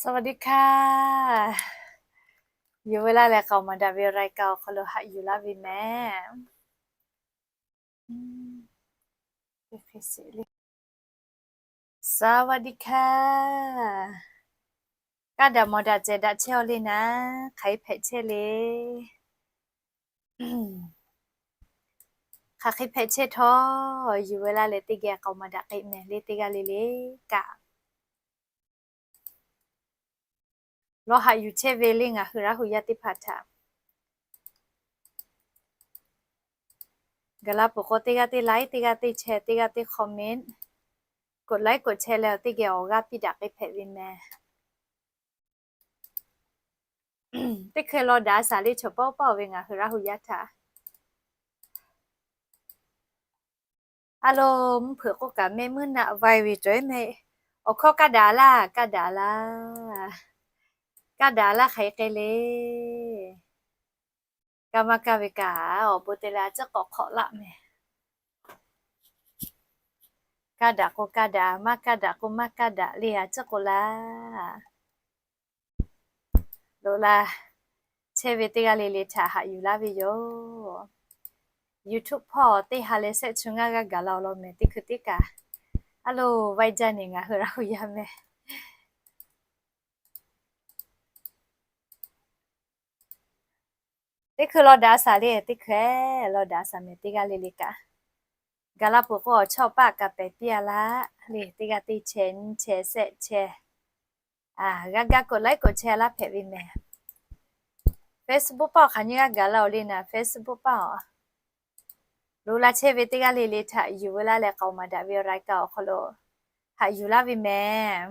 สวัสดีค่ะ Yuˬ ve laˇ leh k'aoˍ maˍ daꞈ ve รายการ awˬ hk'aw lo haꞈ yuˬ laˇ ve mehˍ. สวัสดีค่ะ Kaˇ daꞈ mawˬ daꞈ cehˬ daꞈ chehˇ-aw le naˍ, hk'aˬ hk'e hpehꞈ chehˇ le. Hk'aˬ hk'e hpehꞈ chehˇ htawˇ, yuˬ ve laˇ leh teˇ geh k'aoˍ maˍ daꞈ k'ai mehˍ le teˇ g'aˇ le le kaꞈ. Lawˬ haꞈ yuˬ chehˇ ve le ngaˬ hui Laˇ huˍ yaˇ teˇ hpaˍ htaꞈ gaˬ la peuˬ k'o, teˇ g'aˇ teˇ like, teˇ g'aˇ teˇ share, teˇ g'aˇ teˇ comment, กดไลค์ กดแชร์ leh teˇ geh awˬ g'aˇ piˇ daꞈ k'ai hpehꞈ ve mehˍ. Teˇ hkui lawˬ daꞈ shaˍ le chaw paw paw ve ngaˬ hui Laˇ huˍ yaˇ htaꞈ a loˍ mvuhˇ hpeuꞈ k'oˆ kaꞈ mehˆ muiˉ naˆ vai ve cawˬ-e mehˆ. Awˬ hkawˇ kaˇ daꞈ laˇ, kaˇ daꞈ laˇ, kaˇ daꞈ laˇ hk'aˬ hk'e le. Kaˇ maˇ kaˇ ve kaꞈ awˬ bon te leh a ciˉ k'awꞈ hk'awꞈ laˆ mehˍ. Kaˇ daꞈ k'o kaˇ daꞈ, maˇ kaˇ daꞈ k'o maˇ kaˇ daꞈ le a ciˉ k'oˆ laˇ. Loꞈ la chehˇ ve teˇ g'aˇ le le htaꞈ haꞈ yuˬ laˇ ve yoˬ. YouTube hpawˇ teˇ ha leh shehˆ chi ngaˇ g'aˇ gaˬ la-oˬ law mehˍ teˇ hkui teˇ kaꞈ. A loˍ vaiˇ jaˇ neˬ ngaˬ hui Laˇ huˍ yaˇ mehˍ. Teˇ hkui lawˬ daꞈ shaˍ le, teˇ hkui lawˬ daꞈ shaˍ mehˍ teˇ g'aˇ le le kaꞈ. Gaˬ la peuˬ k'o awˬ chawˇ paˆ kaꞈ pehˬ piˇ-a laˇ le, teˇ g'aˇ teˇ share, nyiˇ share, shehˆ share. G'a ga กดไลค์ กดแชร์ laˇ hpehꞈ ve mehˍ. Facebook paˆ awˬ hk'aˬ nyiˇ g'aˇ gaˬ la-oˬ le naˍ, Facebook paˆ awˬ loꞈ la chehˇ ve teˇ g'aˇ le le htaꞈ yuˬ ve laˇ leh k'aoˍ maˍ daꞈ ve รายการ awˬ hk'aw lo haꞈ yuˬ laˇ ve mehˍ.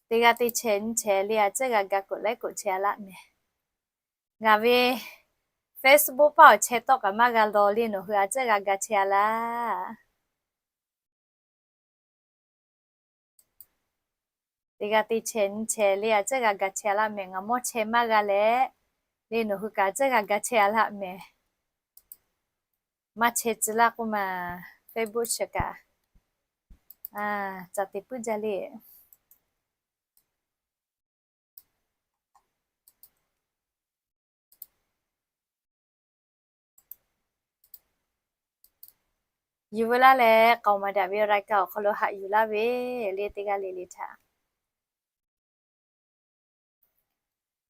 Teˇ g'aˇ teˇ share, nyiˇ share le a ciˉ g'a ga กดไลค์ กดแชร์ laˇ mehˍ. Ngaˬ ve Facebook paˆ awˬ share tawˆ kaꞈ maˇ g'a law le, nawˬ hui a ciˉ g'a ga share-a laˇ. Teˇ g'aˇ teˇ share, nyiˇ share le a ciˉ g'a ga share-a laˇ mehˍ. Ngaˬ mawˇ share maˇ g'a leh le, nawˬ hui kaꞈ a ciˉ g'a ga share-a laˇ mehˍ. Maˇ share tcuh laˇ k'oˆ ma, Facebook chi kaꞈ ca te puiˉ jaˇ le. Yuˬ ve laˇ leh k'aoˍ maˍ daꞈ ve รายการ awˬ hk'aw lo haꞈ yuˬ laˇ ve le teˇ g'aˇ le le htaꞈ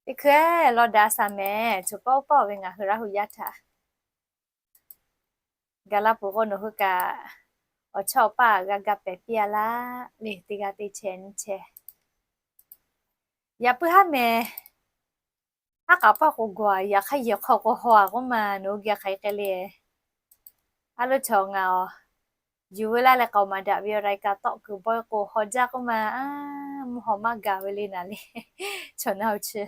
teˇ hkui lawˬ daꞈ shaˍ mehˍ. Chaw paw paw ve ngaˬ hui Laˇ huˍ yaˇ htaꞈ gaˬ la peuˬ k'o nawˬ hui kaꞈ awˬ chawˇ awˬ paˆ g'a ga pehˬ piˇ-a laˇ le, teˇ g'aˇ teˇ share, nyiˇ share. Yaꞈ puiˉ haˉ mehˍ. Aˉ k'aꞈ paˆ k'o gawˬ-a, yaꞈ hk'aˇ yehˬ hk'aw k'o haw-a k'oˆ ma, nawˬ hui geh hk'aˬ hk'e le. A loˍ chaw ngaˬ awˬ yuˬ ve laˇ leh k'aoˍ maˍ daꞈ ve รายการ tawˆ kuiˬ bawehˇ k'o haw jaˇ k'oˆ ma, mvuhˇ haw maˇ gaˬ ve le naˍ le. Chaw naˬ-oˬ chi,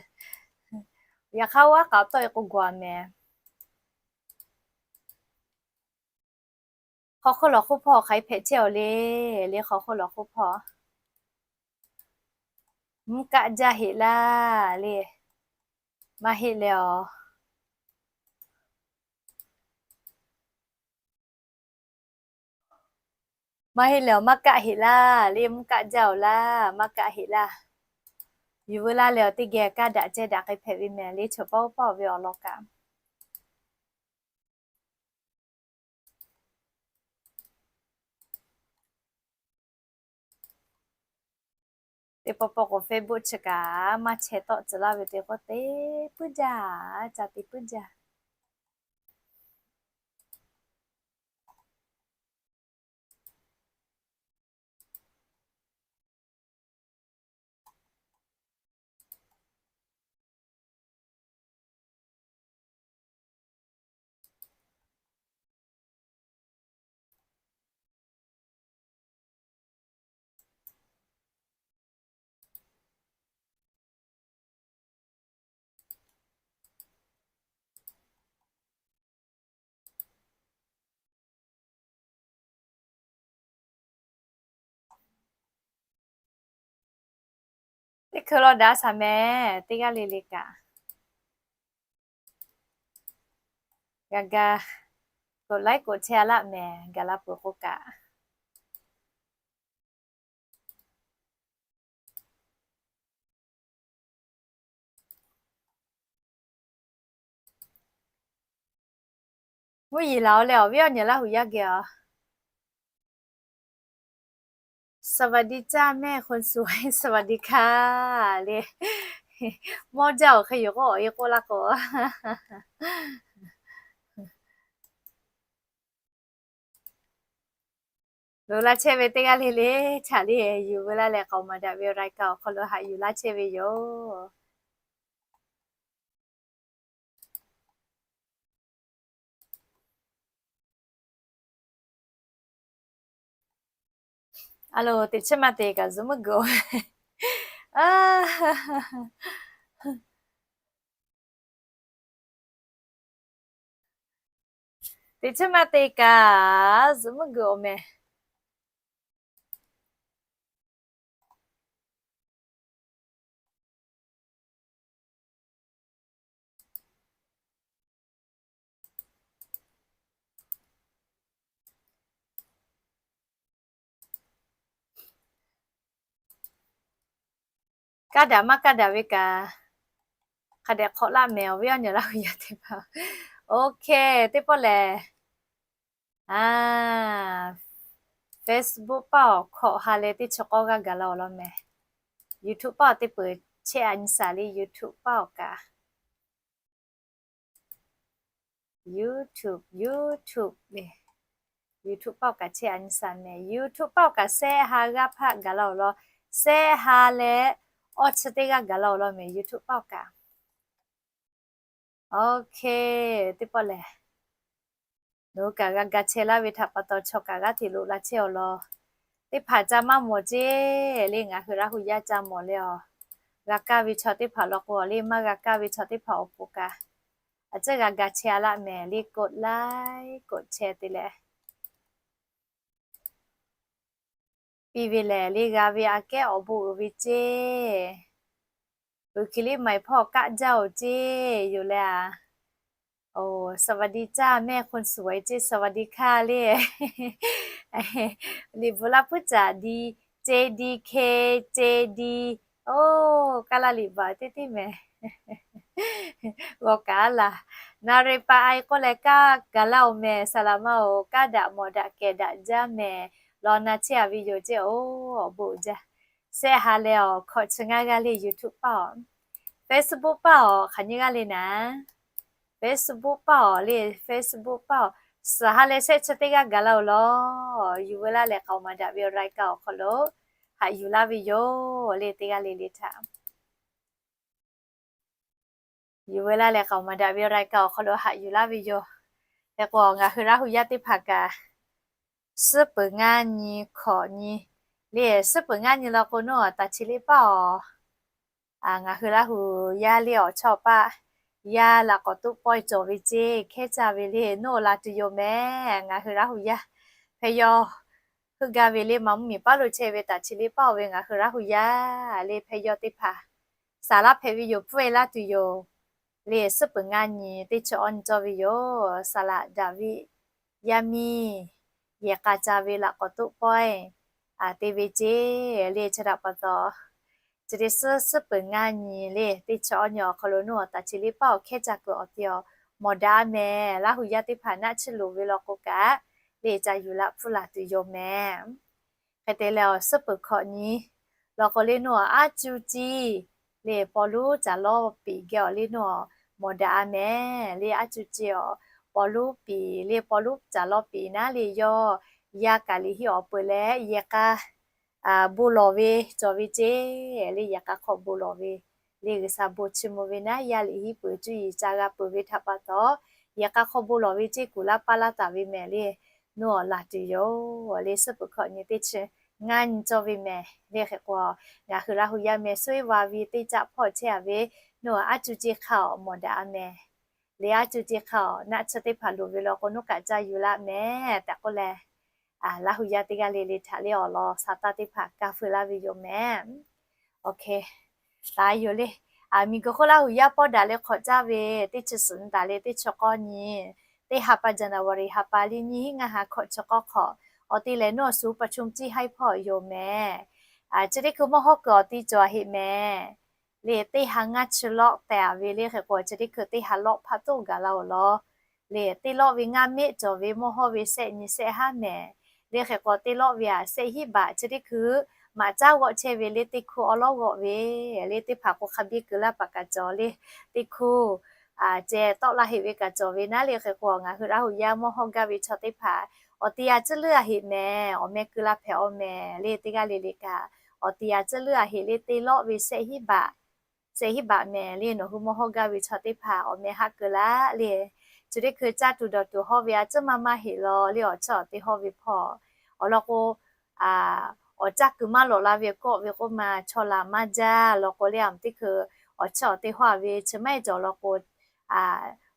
yaꞈ hk'aˇ oˇ aˉ k'aꞈ tawˆ-e k'o gawˬ-a mehˍ. Hk'aw hk'oˆ lawˬ hk'oˆ hpawˇ hk'aˬ hk'e hpehꞈ chehˇ-aw le, le hk'aw hk'oˆ lawˬ hk'oˆ hpawˇ mvuhˇ kaˆ jaˇ heˆ laˇ le. Maˇ heˆ leh awˬ maˇ heˆ leh awˬ maˇ kaˆ heˆ laˇ le, mvuhˇ kaˆ jaˇ-oˬ laˇ, maˇ kaˆ heˆ laˇ. Yuˬ veu laˇ leh awˬ teˇ geh kaˇ daꞈ ceh daꞈ k'ai hpehꞈ ve mehˍ le, chaw paw paw ve awˬ lawn kaꞈ. Teˇ pawˆ pawˆ k'o Facebook chi kaꞈ maˇ chehˇ tawˆ tcuh laˇ ve te k'oˆ te puiˉ jaˇ, ca te puiˉ jaˇ. Teˇ hkui lawˬ daꞈ shaˍ mehˍ, teˇ g'aˇ le le kaꞈ g'a ga กดไลค์ กดแชร์ laˇ mehˍ, gaˬ la peuˬ k'o kaꞈ. Mvuhˇ yeˬ laˬ-oˬ leh awˬ viˉ awˬ nyi Laˇ huˍ yaˇ geh-oˬ. สวัสดีจ้าแม่คนสวย สวัสดีค่ะ le. Mawˇ jaˇ-oˬ, hk'e yoˬ k'o awˬ e k'oˆ laˇ k'o. Loꞈ la chehˇ ve teˇ g'aˇ le le htaꞈ le, yuˬ veu laˇ leh k'aoˍ maˍ daꞈ ve รายการ awˬ hk'aw lo haꞈ yuˬ laˇ chehˇ ve yoˬ. A loˬ, teꞈ chiˉ maˇ te kaꞈ zuhꞈ muiˉ geuꞈ-oˬ. Teꞈ chiˉ maˇ te kaꞈ zuhꞈ muiˉ geuꞈ-oˬ mehˍ. Kaˇ daꞈ maˇ kaˇ daꞈ ve kaꞈ, hk'a dehꞈ hk'awꞈ laˇ mehˍ awˬ viˉ awˬ nyi Laˇ huˍ yaˇ teˇ hpaˍ. Okay, teˇ pawˆ lehˬ, Facebook paˇ awˬ hkawꞈ ha leh teˇ chi k'awˇ g'aˇ gaˬ la-oˬ law mehˍ. YouTube paˇ awˬ teˇ peuˬ chehˇ a nyi saˍ le, YouTube paˇ awˬ kaꞈ. YouTube, YouTube le. YouTube paˇ awˬ kaꞈ chehˇ a nyi saˍ mehˍ. YouTube paˇ awˬ kaꞈ sehˆ ha g'aˇ hpaˆ gaˬ la-oˬ law. Sehˆ ha leh awˇ chi teˇ g'aˇ gaˬ la-oˬ law mehˍ, YouTube paˇ awˬ kaꞈ. Okay, teˇ pawˆ lehˬ, nawˬ hui kaꞈ g'a ga chehˇ laˇ ve htaꞈ pa taw chaw kaꞈ g'aˇ hteꞈ loꞈ la chehˇ-oˬ law. Teˇ hpaˍ ca maˇ mawˬ ceˇ le, ngaˬ hui Laˇ huˍ yaˇ ca mawˬ leh-oˬ, g'a kaˇ ve chaw teˇ hpaˍ law k'o le, maˇ g'a kaˇ ve chaw teˇ hpaˍ awˬ pon kaꞈ, a ciˉ g'a ga chehˇ a laˇ mehˍ le, กดไลค์ กดแชร์ te leh. Piˇ ve lehˬ le, g'a ve aꞈ kehˉ awˬ bon uiˍ ve ceˇ. Uiˍ hkiˬ le, maˍ hpawˇ kaˆ jaˇ-oˬ ceˇ yoˬ leh a. สวัสดีจ้าแม่คนสวย ceˇ, สวัสดีค่ะ le. Liꞈ bvuhꞈ laˇ puiˉ caꞈ di, ceˇ di, hk'e ceˇ di. Oˇ, kaˇ laˇ liꞈ bvuhꞈ teˇ tiˉ mehˍ. G'aw kaꞈ laˬ, na re pa a e k'oˆ leh kaˇ gaˬ laˇ-oˬ mehˍ, saˍ laꞈ ma-oˬ, kaˇ daꞈ mawˬ daꞈ kehˬ daꞈ jaˇ mehˍ. Law na chehˇ a ve yoˬ ceˇ, oˇ, awˬ bon jaˇ. Sehˆ ha leh awˬ hkawꞈ chi ngaˇ g'aˇ le, YouTube paˇ awˬ. Facebook paˇ awˬ hk'aˬ nyiˇ g'aˇ le naˍ. Facebook paˇ awˬ le, Facebook paˇ awˬ. Suhˍ ha leh sehˆ chi teˇ g'aˇ gaˬ la-oˬ law. Yuˬ veu laˇ leh k'aoˍ maˍ daꞈ ve รายการ awˬ hk'aw lo haꞈ yuˬ laˇ ve yoˬ le, teˇ g'aˇ le le htaꞈ. Yuˬ veu laˇ leh k'aoˍ maˍ daꞈ ve รายการ awˬ hk'aw lo haꞈ yuˬ laˇ ve yoˬ. Hk'e k'o ngaˬ hui Laˇ huˍ yaˇ teˇ hpaˍ kaꞈ, suhˉ peuˬ ngaˇ nyi hkawꞈ nyi le, suhˉ peuˬ ngaˇ nyi law k'o, nawˬ taˍ chi le paˇ awˬ. Ngaˬ hui Laˇ huˍ yaˇ le awˬ chawˇ paˆ yaˇ laꞈ k'awꞈ toˆ pawehˇ cawˬ ve ceˇ, hkehˉ caˇ ve le, nawˬ laˬ tuˬ yoˬ mehˍ. Ngaˬ hui Laˇ huˍ yaˇ hpehꞈ yaw heuˆ gaˇ ve le, maˍ mvuhˇ miˬ paˉ lo chehˇ ve taˍ chi le paˇ awˬ ve ngaˬ hui Laˇ huˍ yaˇ le hpehꞈ yaw teˇ hpaˍ, saˍ laˇ hpehꞈ ve yoˬ, pfuhˇ e laˇ tuˬ yoˬ le. Suhˉ peuˬ ngaˇ nyi teˇ chi awˇ nyi cawˇ ve yoˬ. Saˍ laꞈ Daˍviˆ yaˇ miˇ yehˬ k'a ca ve laꞈ k'awꞈ toˆ pawehˇ te ve ceˇ le. Chi htaꞈ pa taw, chi teˇ suhˉ suhˉ peuˬ ngaˇ nyi le teˇ chi awˇ nyi awˬ hk'aw lo nawˬ taˍ chi le paˇ awˬ hkehˉ caˇ kuiˬ awˬ te awˬ mawˬ daꞈ a mehˍ. Laˇ huˍ yaˇ teˇ hpaˍ naˆ chiˇ loˍ ve law k'o kaꞈ, le ca yuˬ laꞈ pfuhˇ laˬ tuˬ yoˬ mehˍ. Hk'e te leh awˬ suhˉ peuˬ hkawꞈ nyi law k'o le, nawˬ aˉ cuˇ ciˇ le paw luˉ caˬ lawˇ piˍ geh awˬ le nawˬ mawˬ daꞈ a mehˍ. Le aˉ cuˇ ciˇ awˬ paw luˉ piˍ le, paw luˉ caˬ lawˇ piˍ naˉ le, yawˇ yaˇ kaˍ liꞈ hiˆ awˬ peuˬ leh yehˬ k'a bon lawˬ ve cawˬ ve ceˇ le. Yehˬ k'a hk'aw bon lawˬ ve le, G'uiˬsha bon chiˇ mvuh ve naˉ, yaˇ liꞈ hiˆ peuˬ cuˇ yiˍ ca g'a peuˬ ve htaꞈ pa taw, yehˬ k'a hk'aw bon lawˬ ve ceˇ kuˬ laˇ paˇ laˇ taˍ ve mehˍ le. Nawˬ laˬ tuˬ yoˬ le. Suhˉ peuˬ hkawꞈ nyi teˇ chi ngaˇ nyi cawˇ ve mehˍ le. Hk'e k'o, ngaˬ hui Laˇ huˍ yaˇ mehˍ suhˉ eˉ va ve teˇ caˆ hpawˇ chehˇ a ve, nawˬ aˉ cuˇ ciˇ hk'a awˬ mawˬ daꞈ a mehˍ. Le aˉ cuˇ ciˇ hk'a awˬ naˆ chi teˇ hpaˍ loˍ ve law k'o, nawˬ kaꞈ ca yuˬ laˇ mehˍ tehꞈ k'oˆ leh, Laˇ huˍ yaˇ teˇ g'aˇ le le htaꞈ le awˬ lawn saˍ taˇ teˇ hpaˍ kaˇ feu laˇ ve yoˬ mehˍ. Taˍ yoˬ le. Miˬguiˬ hk'oˆ Laˇ huˍ yaˇ pawˆ daꞈ leh hk'awꞈ caˇ ve teˇ chi suhˍ nyi taˍ le, teˇ chi k'awˇ nyi teˇ ha pa January ha pa liˇ nyiˇ hinˉ ngaˇ ha hkawꞈ chi k'awˇ hk'awꞈ, awˬ ti lehˬ nawˬ suˍ pa chum ciˇ haiˉ hpawˇ yoˬ mehˍ. Chi teˇ hkui mawˇ hawˉ kuiˬ awˬ ti cawˬ heˆ mehˍ. Lehˬ teˇ ha ngaˇ chi lawˆ tehꞈ ve le hk'e k'o, chi teˇ hkui teˇ ha lawˆ hpaˇ toˆ gaˬ la-oˬ law. Lehˬ teˇ lawˆ ve ngaˇ mehˆ cawˬ ve mawˇ hawˉ ve shehˆ nyi shehˆ haˉ mehˍ. Le hk'e k'o teˇ lawˆ ve aꞈ shehˆ hiˉ baꞈ chi teˇ hkui maꞈ caˉ g'awˆ chehˇ ve le teˇ hkui awˉ lawˉ g'awˆ ve le teˇ hpaˍ k'o hk'a biˇ keu laˇ paˍ kaꞈ cawˬ le teˇ hkui ceh tawˆ laˇ heˆ ve kaꞈ cawˬ ve naˉ le hk'e k'o, ngaˬ hui Laˇ huˍ yaˇ mawˇ hawˉ gaˇ ve chaw teˇ hpaˍ awˬ ti a tcuhˉ leuˉ a heˆ mehˍ, awˬ meh keu la hpehꞈ-aw mehˍ le teˇ g'aˇ le le kaꞈ, awˬ ti a tcuhˉ leuˉ a heˆ le teˇ lawˆ ve shehˆ hiˉ baꞈ shehˆ hiˉ baꞈ mehˍ le nawˬ hui mawˇ hawˉ gaˇ ve chaw teˇ hpaˍ awˬ meh haˆ keu laˇ le. Chi teˇ hkui caˇ tuˬ dawˬ tuˬ hawˇ ve a tcuhˉ maˇ maˇ heˆ law le awˬ chawˇ awˬ te hawˇ ve hpawˇ awˬ lawn k'o, awˬ caˇ kuiˬ maˇ lawꞈ la ve kawˆ ve k'oˆ ma chaw laˬ maˇ jaˇ law k'o le, a teˇ hkui awˬ chawˇ awˬ te hawˇ ve chi maˇ heˆ cawˬ law k'o,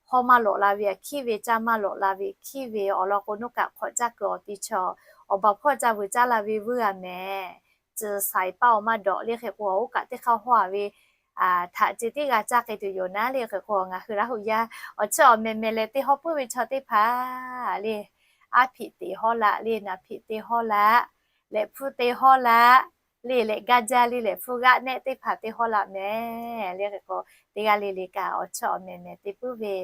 hawˇ maˇ lawꞈ la ve hkiˉ ve caˇ maˇ lawꞈ la ve hkiˉ ve awˬ lawn k'o, nawˬ kaꞈ hk'awꞈ caˇ kuiˬ awˬ ti chaw awˬ baˬ hpawˇ caˇ vuiˬ caˇ la ve vuiˇ a mehˍ. Tcuh shaiˍ paˇ awˬ maˇ dawꞈ le hk'e k'o, oˇ kaꞈ teˇ hk'aˇ hawˇ a ve htaꞈ ceh tiˉ g'a caˇ k'ai tuˬ yoˬ naˉ le hk'e k'o, ngaˬ hui Laˇ huˍ yaˇ awˬ chawˇ awˬ meh meh leh teˇ hawˉ puiˉ ve chaw teˇ hpaˍ le, aˉ hpiꞈ teꞈ hawˇ laꞈ le, naˍ hpiꞈ teˇ hawˇ laꞈ, lehꞈ hpfuhˇ teˇ hawˇ laꞈ le, lehꞈ gaˇ jaˇ le lehꞈ hpfuhˇ g'aˆ nehˆ teˇ hpaˍ teˇ hawˇ laꞈ mehˍ le hk'e k'o, teˇ g'aˇ le le kaꞈ awˬ chawˇ awˬ meh meh te puiˉ ve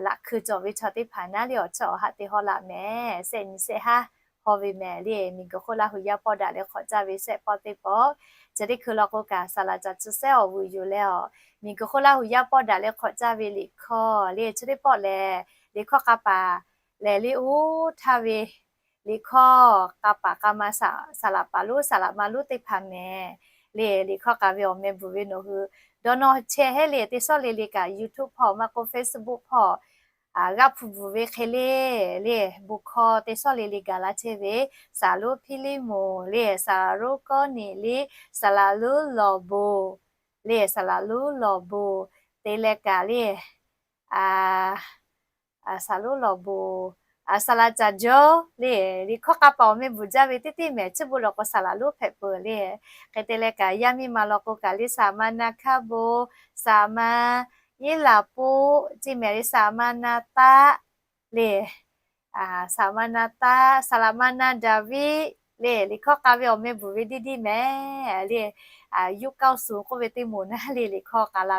laꞈ hkui cawˬ ve chaw teˇ hpaˍ naˉ le awˬ chawˇ awˬ haˆ teˇ hawˇ laꞈ mehˍ. Shehˆ nyi shehˆ haˉ hawˇ ve mehˍ le, miˬguiˬ hk'oˆ Laˇ huˍ yaˇ pawˆ daꞈ leh hk'awꞈ caˇ ve shehˆ pawˆ teˇ pawˆ. Chi teˇ hkui law k'o kaꞈ saˍ laꞈ caˬ tcuh sehˉ awˬ vuiˬ yoˬ leh, a miˬguiˬ hk'oˆ Laˇ huˍ yaˇ pawˆ daꞈ leh hk'awꞈ caˇ ve liꞈ hkawˇ le chi teˇ pawˆ lehˬ, liꞈ hkawˇ k'a paˍ lehˬ le oˇ htaˇ ve liꞈ hkawˇ k'a paˍ k'a ma, saˍ laꞈ paˍ lonˉ saˍ laꞈ ma lonˉ teˇ hpaˍ mehˍ le. Liꞈ hkawˇ k'a ve awˬ meh bvuhˬ ve nawˬ hui dawˇ nawˇ chehˇ heˆ le teˇ sawˉ le le kaꞈ YouTube hpawˇ maˇ k'o Facebook hpawˇ g'aˇ hpu bvuhˬ ve hk'e le, le bon hkawˇ teˇ sawˉ le le gaˬ la chehˇ ve, saˍ lonˉ Hpiˇliˇmoˍ le, saˍ laꞈ lonˉ Kawˇniˍliˆ, saˍ laꞈ lonˉ Lawˬ bon le, saˍ laꞈ lonˉ Lawˬ bon te leh kaꞈ le saˍ lonˉ Lawˬ bon, saˍ laꞈ caˬ jawˇ le, liꞈ hkawˇ k'a paˍ awˬ meh bvuhˬ jaˇ ve teˇ teˇ mehˍ. Chi bon lawˬ k'o saˍ laꞈ lonˉ hpehꞈ peuˬ le. Hk'e te leh kaꞈ yaˇ miˇ ma lawˬ k'o kaꞈ le saˍ ma Na hkaˇ bon, saˍ ma Iˉ laˍ poˆ, chi mehˍ le saˍ ma Na taˆ le, saˍ ma Na taˆ, saˍ laꞈ ma Na Daˍviˆ le, liꞈ hkawˇ k'a ve awˬ meh bvuhˬ ve diˇ diˇ mehˍ le. Yuˇ kaoˇ suˍ k'oˆ ve teˇ moˍ naˉ le, liꞈ hkawˇ k'a la,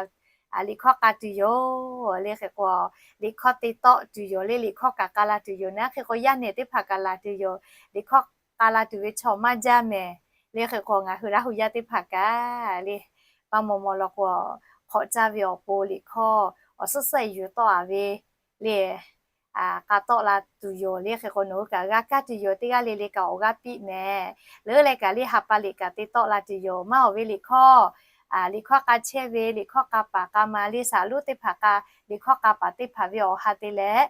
liꞈ hkawˇ k'a tuˬ yoˬ le hk'e k'o, liꞈ hkawˇ te tawˆ tuˬ yoˬ le, liꞈ hkawˇ kaꞈ k'a la tuˬ yoˬ naˉ hk'e k'o, yaˇ nehˬ teˇ hpaˍ kaꞈ laˬ tuˬ yoˬ. Liꞈ hkawˇ k'a la tuˬ ve chaw maˇ jaˇ mehˍ le hk'e k'o, ngaˬ hui Laˇ huˍ yaˇ teˇ hpaˍ kaꞈ le, maˇ maw maw lawˬ k'o, hk'awꞈ caˇ ve awˬ pon liꞈ hkawˇ awˬ suhˉ suhˉ yuˬ tawˆ a ve le, k'a tawˆ la tuˬ yoˬ le hk'e k'o, nawˬ hui kaꞈ g'a kaˇ tuˬ yoˬ. Teˇ g'aˇ le le kaꞈ awˬ g'aˇ piˇ mehˍ. Leuˉ leh kaꞈ le ha pa liꞈ kaꞈ te tawˆ la tuˬ yoˬ. Maˇ awˬ ve liꞈ hkawˇ, liꞈ hkawˇ k'a chehˇ ve liꞈ hkawˇ k'a paˍ k'a ma le saˍ lonˉ teˇ hpaˍ k'a, liꞈ hkawˇ k'a paˍ teˇ hpaˍ ve awˬ ha te leh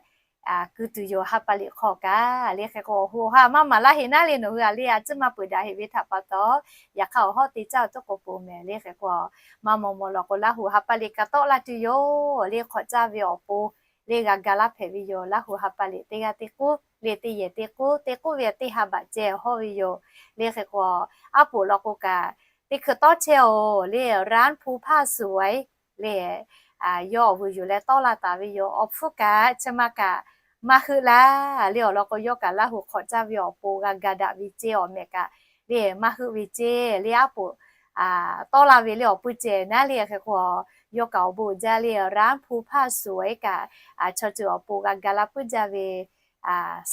ku tuˬ yoˬ. Ha pa liꞈ hk'awꞈ kaꞈ le hk'e k'o, awˬ ho awˬ ha maˇ maˍ laˇ heˆ naˉ le, nawˬ hui a le a tcuhˉ maˇ peuˬ daꞈ heˆ ve htaꞈ pa taw, yaꞈ hk'aˇ awˬ hawˉ te caˇ awˬ tuˉ k'oˍ peuˬ mehˍ le hk'e k'o, maˇ maw maw lawˬ k'o Laˇ huˍ ha pa liꞈ kaꞈ tawˆ la tuˬ yoˬ le, hk'awꞈ caˇ ve awˬ pon le g'a ga laˇ hpehꞈ ve yoˬ. Laˇ huˍ ha pa liꞈ teˇ g'aˇ teˇ k'uˉ le, teˇ yehˬ teˇ k'uˉ, teˇ k'uˉ ve teˇ ha baꞈ ceh hawˇ ve yoˬ le hk'e k'o, aˉ poꞈ lawˬ k'o kaꞈ teˇ hkui tawˇ chehˇ-oˬ le, ร้านภูผาสวย le, yawˇ awˬ vuiˬ yuˬ leh tawˆ la taˍ ve yoˬ. Awˬ hpfuhˇ kaꞈ chi ma kaꞈ maˇ heuˆ laˇ le, awˬ lawn k'o yawˇ kaꞈ Laˇ huˍ hk'awꞈ caˇ ve awˬ pon g'a ga daꞈ ve ceh awˬ mehˍ kaꞈ le maˇ heuˆ ve ceh le, aˉ poꞈ tawˆ la ve le awˬ pui cehˬ naˉ le hk'e k'o, yawˇ kaꞈ awˬ bon jaˇ le ร้านภูผาสวย kaꞈ chaw ceuˬ awˬ pon g'a ga laˇ puiˉ jaˇ ve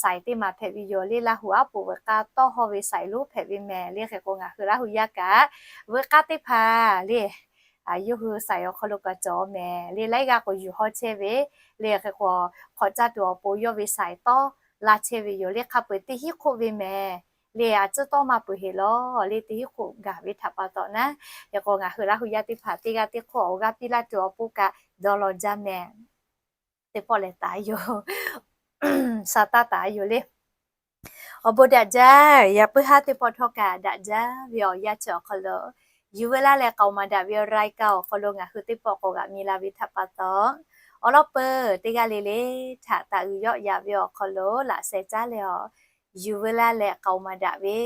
saiˍ teˇ maˬ hpehꞈ ve yoˬ le. Laˇ huˍ aˉ poꞈ veuꞈ k'aˇ tawˇ hawˇ ve saiˍ lonˉ hpehꞈ ve mehˍ le hk'e k'o, ngaˬ hui Laˇ huˍ yaˇ kaꞈ veuꞈ k'aˇ teˇ hpaˍ le, yawˇ hui saiˍ awˬ hk'aw lo kaꞈ cawˬ mehˍ le. Laiˉ g'aˇ k'o yuˬ hawˇ chehˇ ve le hk'e k'o, hk'awꞈ caˇ tuˬ awˬ pon yawˇ ve saiˍ tawˇ la chehˇ ve yoˬ le. Hk'a peu-eˬ teˇ hinˉ hk'oˆ ve mehˍ le, a tcuhˉ tawˇ maˇ peuˬ heˆ lawˬ le, teˇ hinˉ hk'oˆ gaˬ ve htaꞈ pa taw naˉ, hk'e k'o ngaˬ hui Laˇ huˍ yaˇ teˇ hpaˍ teˇ g'aˇ teˇ hk'oˆ awˬ g'aˇ piˇ laˇ tuˬ awˬ pon kaꞈ dawˇ law jaˇ mehˍ. Teˇ pawˆ lehˬ taˍ yoˬ, sha taˇ taˍ yoˬ le. Awˬ bon daꞈ jaˇ. Yaꞈ puiˉ haˉ teˇ pawˆ htawˇ kaꞈ daꞈ jaˇ ve awˬ yanˇ chi awˬ hk'aw lo, yuˬ veu laˇ leh k'aoˍ maˍ daꞈ ve รายการ awˬ hk'aw lo ngaˬ hui teˇ pawˆ k'awꞈ g'aꞈ mi la ve htaꞈ pa taw, awˬ lawn peuˬ teˇ g'aˇ le le htaꞈ taꞈ uiˍ yawˆ yaꞈ ve awˬ hk'aw lo laꞈ sheh caˉ leh, awˬ yuˬ veu laˇ leh k'aoˍ maˍ daꞈ ve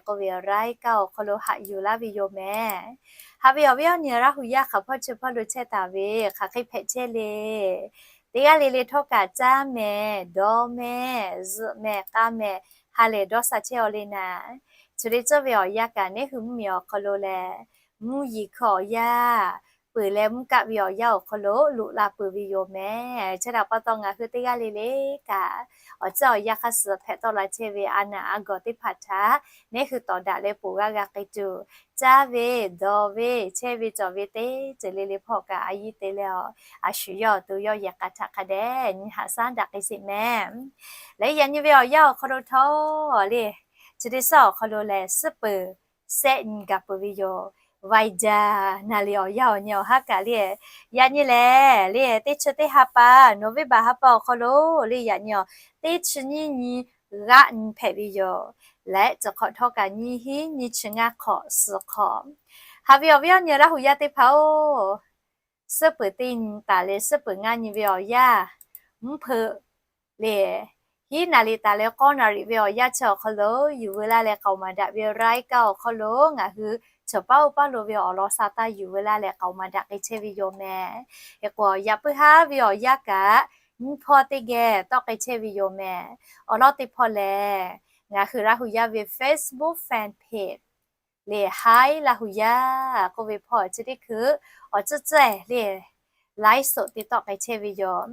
k'oˆ ve รายการ awˬ hk'aw lo haꞈ yuˬ laˇ ve yoˬ mehˍ. Haꞈ ve awˬ viˉ awˬ nyi Laˇ huˍ yaˇ hk'aˬ hpawˇ chi hpawˇ lo chehˇ taˍ ve hk'aˬ hk'e hpehꞈ chehˇ le. Teˇ g'aˇ le le htawˇ kaꞈ caˇ mehˍ, dawˇ mehˍ, zuhꞈ mehˍ, k'a mehˍ, ha lehˬ dawˇ sha chehˇ-aw le naˍ. Chi hk'e cawˇ ve awˬ yanˇ kaꞈ neˉ hui mvuhˇmiˬ awˬ hk'aw lo lehˬ, mvuhˇ yeˬ hkui awˬ yanˇ peuˬ leh mvuhˇ kaˆ ve awˬ yanˇ awˬ hk'aw lo loꞈ la peuˬ ve yoˬ mehˍ. Chi htaꞈ pa taw ngaˬ hui teˇ g'aˇ le le kaꞈ awˬ ceuˬ awˬ yanˇ hk'aˇ suh hpehꞈ tawˆ la chehˇ ve a naˬ a gawˬ teˇ hpaˍ htaꞈ neˉ hui tawˍ daꞈ leh poˬ g'aˇ g'a k'ai tuˬ, caˇ ve, dawˇ ve, chehˇ ve cawˬ ve teˇ ceuˬ le le hpawˇ kaꞈ a yiˇ te leh, a shu yawˇ awˬ to yawˇ yehˬ k'a htaꞈ hk'a dehꞈ nyi haꞈ shaˉ daꞈ k'ai sheˍ mehˍ. Leh yaꞈ nyi ve awˬ yanˇ awˬ hk'aw lo htawˇ le, chi teˇ suhˉ awˬ hk'aw lo lehˬ suhˉ peuˬ sehˆ nyi gaˬ peuˬ ve yoˬ. Vaiˍjaˇ naˍ riˍ awˬ yanˇ awˬ nyi awˬ haˉ kaꞈ le, yaꞈ nyi lehˬ le teˇ chi teˇ ha pa, November ha pa awˬ hk'aw lo le yaꞈ nyi awˬ teˇ chi nyiˇ nyi g'aˆ nyi hpehꞈ ve yoˬ. Leh chi hk'awꞈ htawˇ kaꞈ nyiˇ hinˉ nyiˇ chi ngaˇ hk'awꞈ suhˍ hk'awꞈ, haꞈ ve awˬ viˉ awˬ nyi Laˇ huˍ yaˇ teˇ hpaˍ-oˬ, suhˉ peuˬ teˇ nyi taˍ leh suhˉ peuˬ ngaˇ nyi ve awˬ yanˇ, mvuhˇ hpeuꞈ le hiˉ naˍ riˍ taˍ leh k'awˇ naˍ riˍ ve awˬ yanˇ chi awˬ hk'aw lo yuˬ veu laˇ leh k'aoˍ maˍ daꞈ ve รายการ awˬ hk'aw lo ngaˬ hui chaw paˉ oˇ paˉ lo ve awˬ lawn sha taˇ yuˬ veu laˇ leh k'aoˍ maˍ daꞈ k'ai chehˇ ve yoˬ mehˍ. Hk'e k'o yaꞈ puiˉ haˉ ve awˬ yanˇ kaꞈ nyiˇ hpawˇ teˇ geh tawˆ k'ai chehˇ ve yoˬ mehˍ. Awˬ lawn teˇ hpawˇ lehˬ, ngaˬ hui Laˇ huˍ yaˇ ve Facebook fan page le Hi Laˇ huˍ yaˇ k'oˆ ve hpawˇ chi teˇ hkui awˬ tcuhˉ tcuhˉ le ไลฟ์สด te tawˆ k'ai chehˇ ve yoˬ.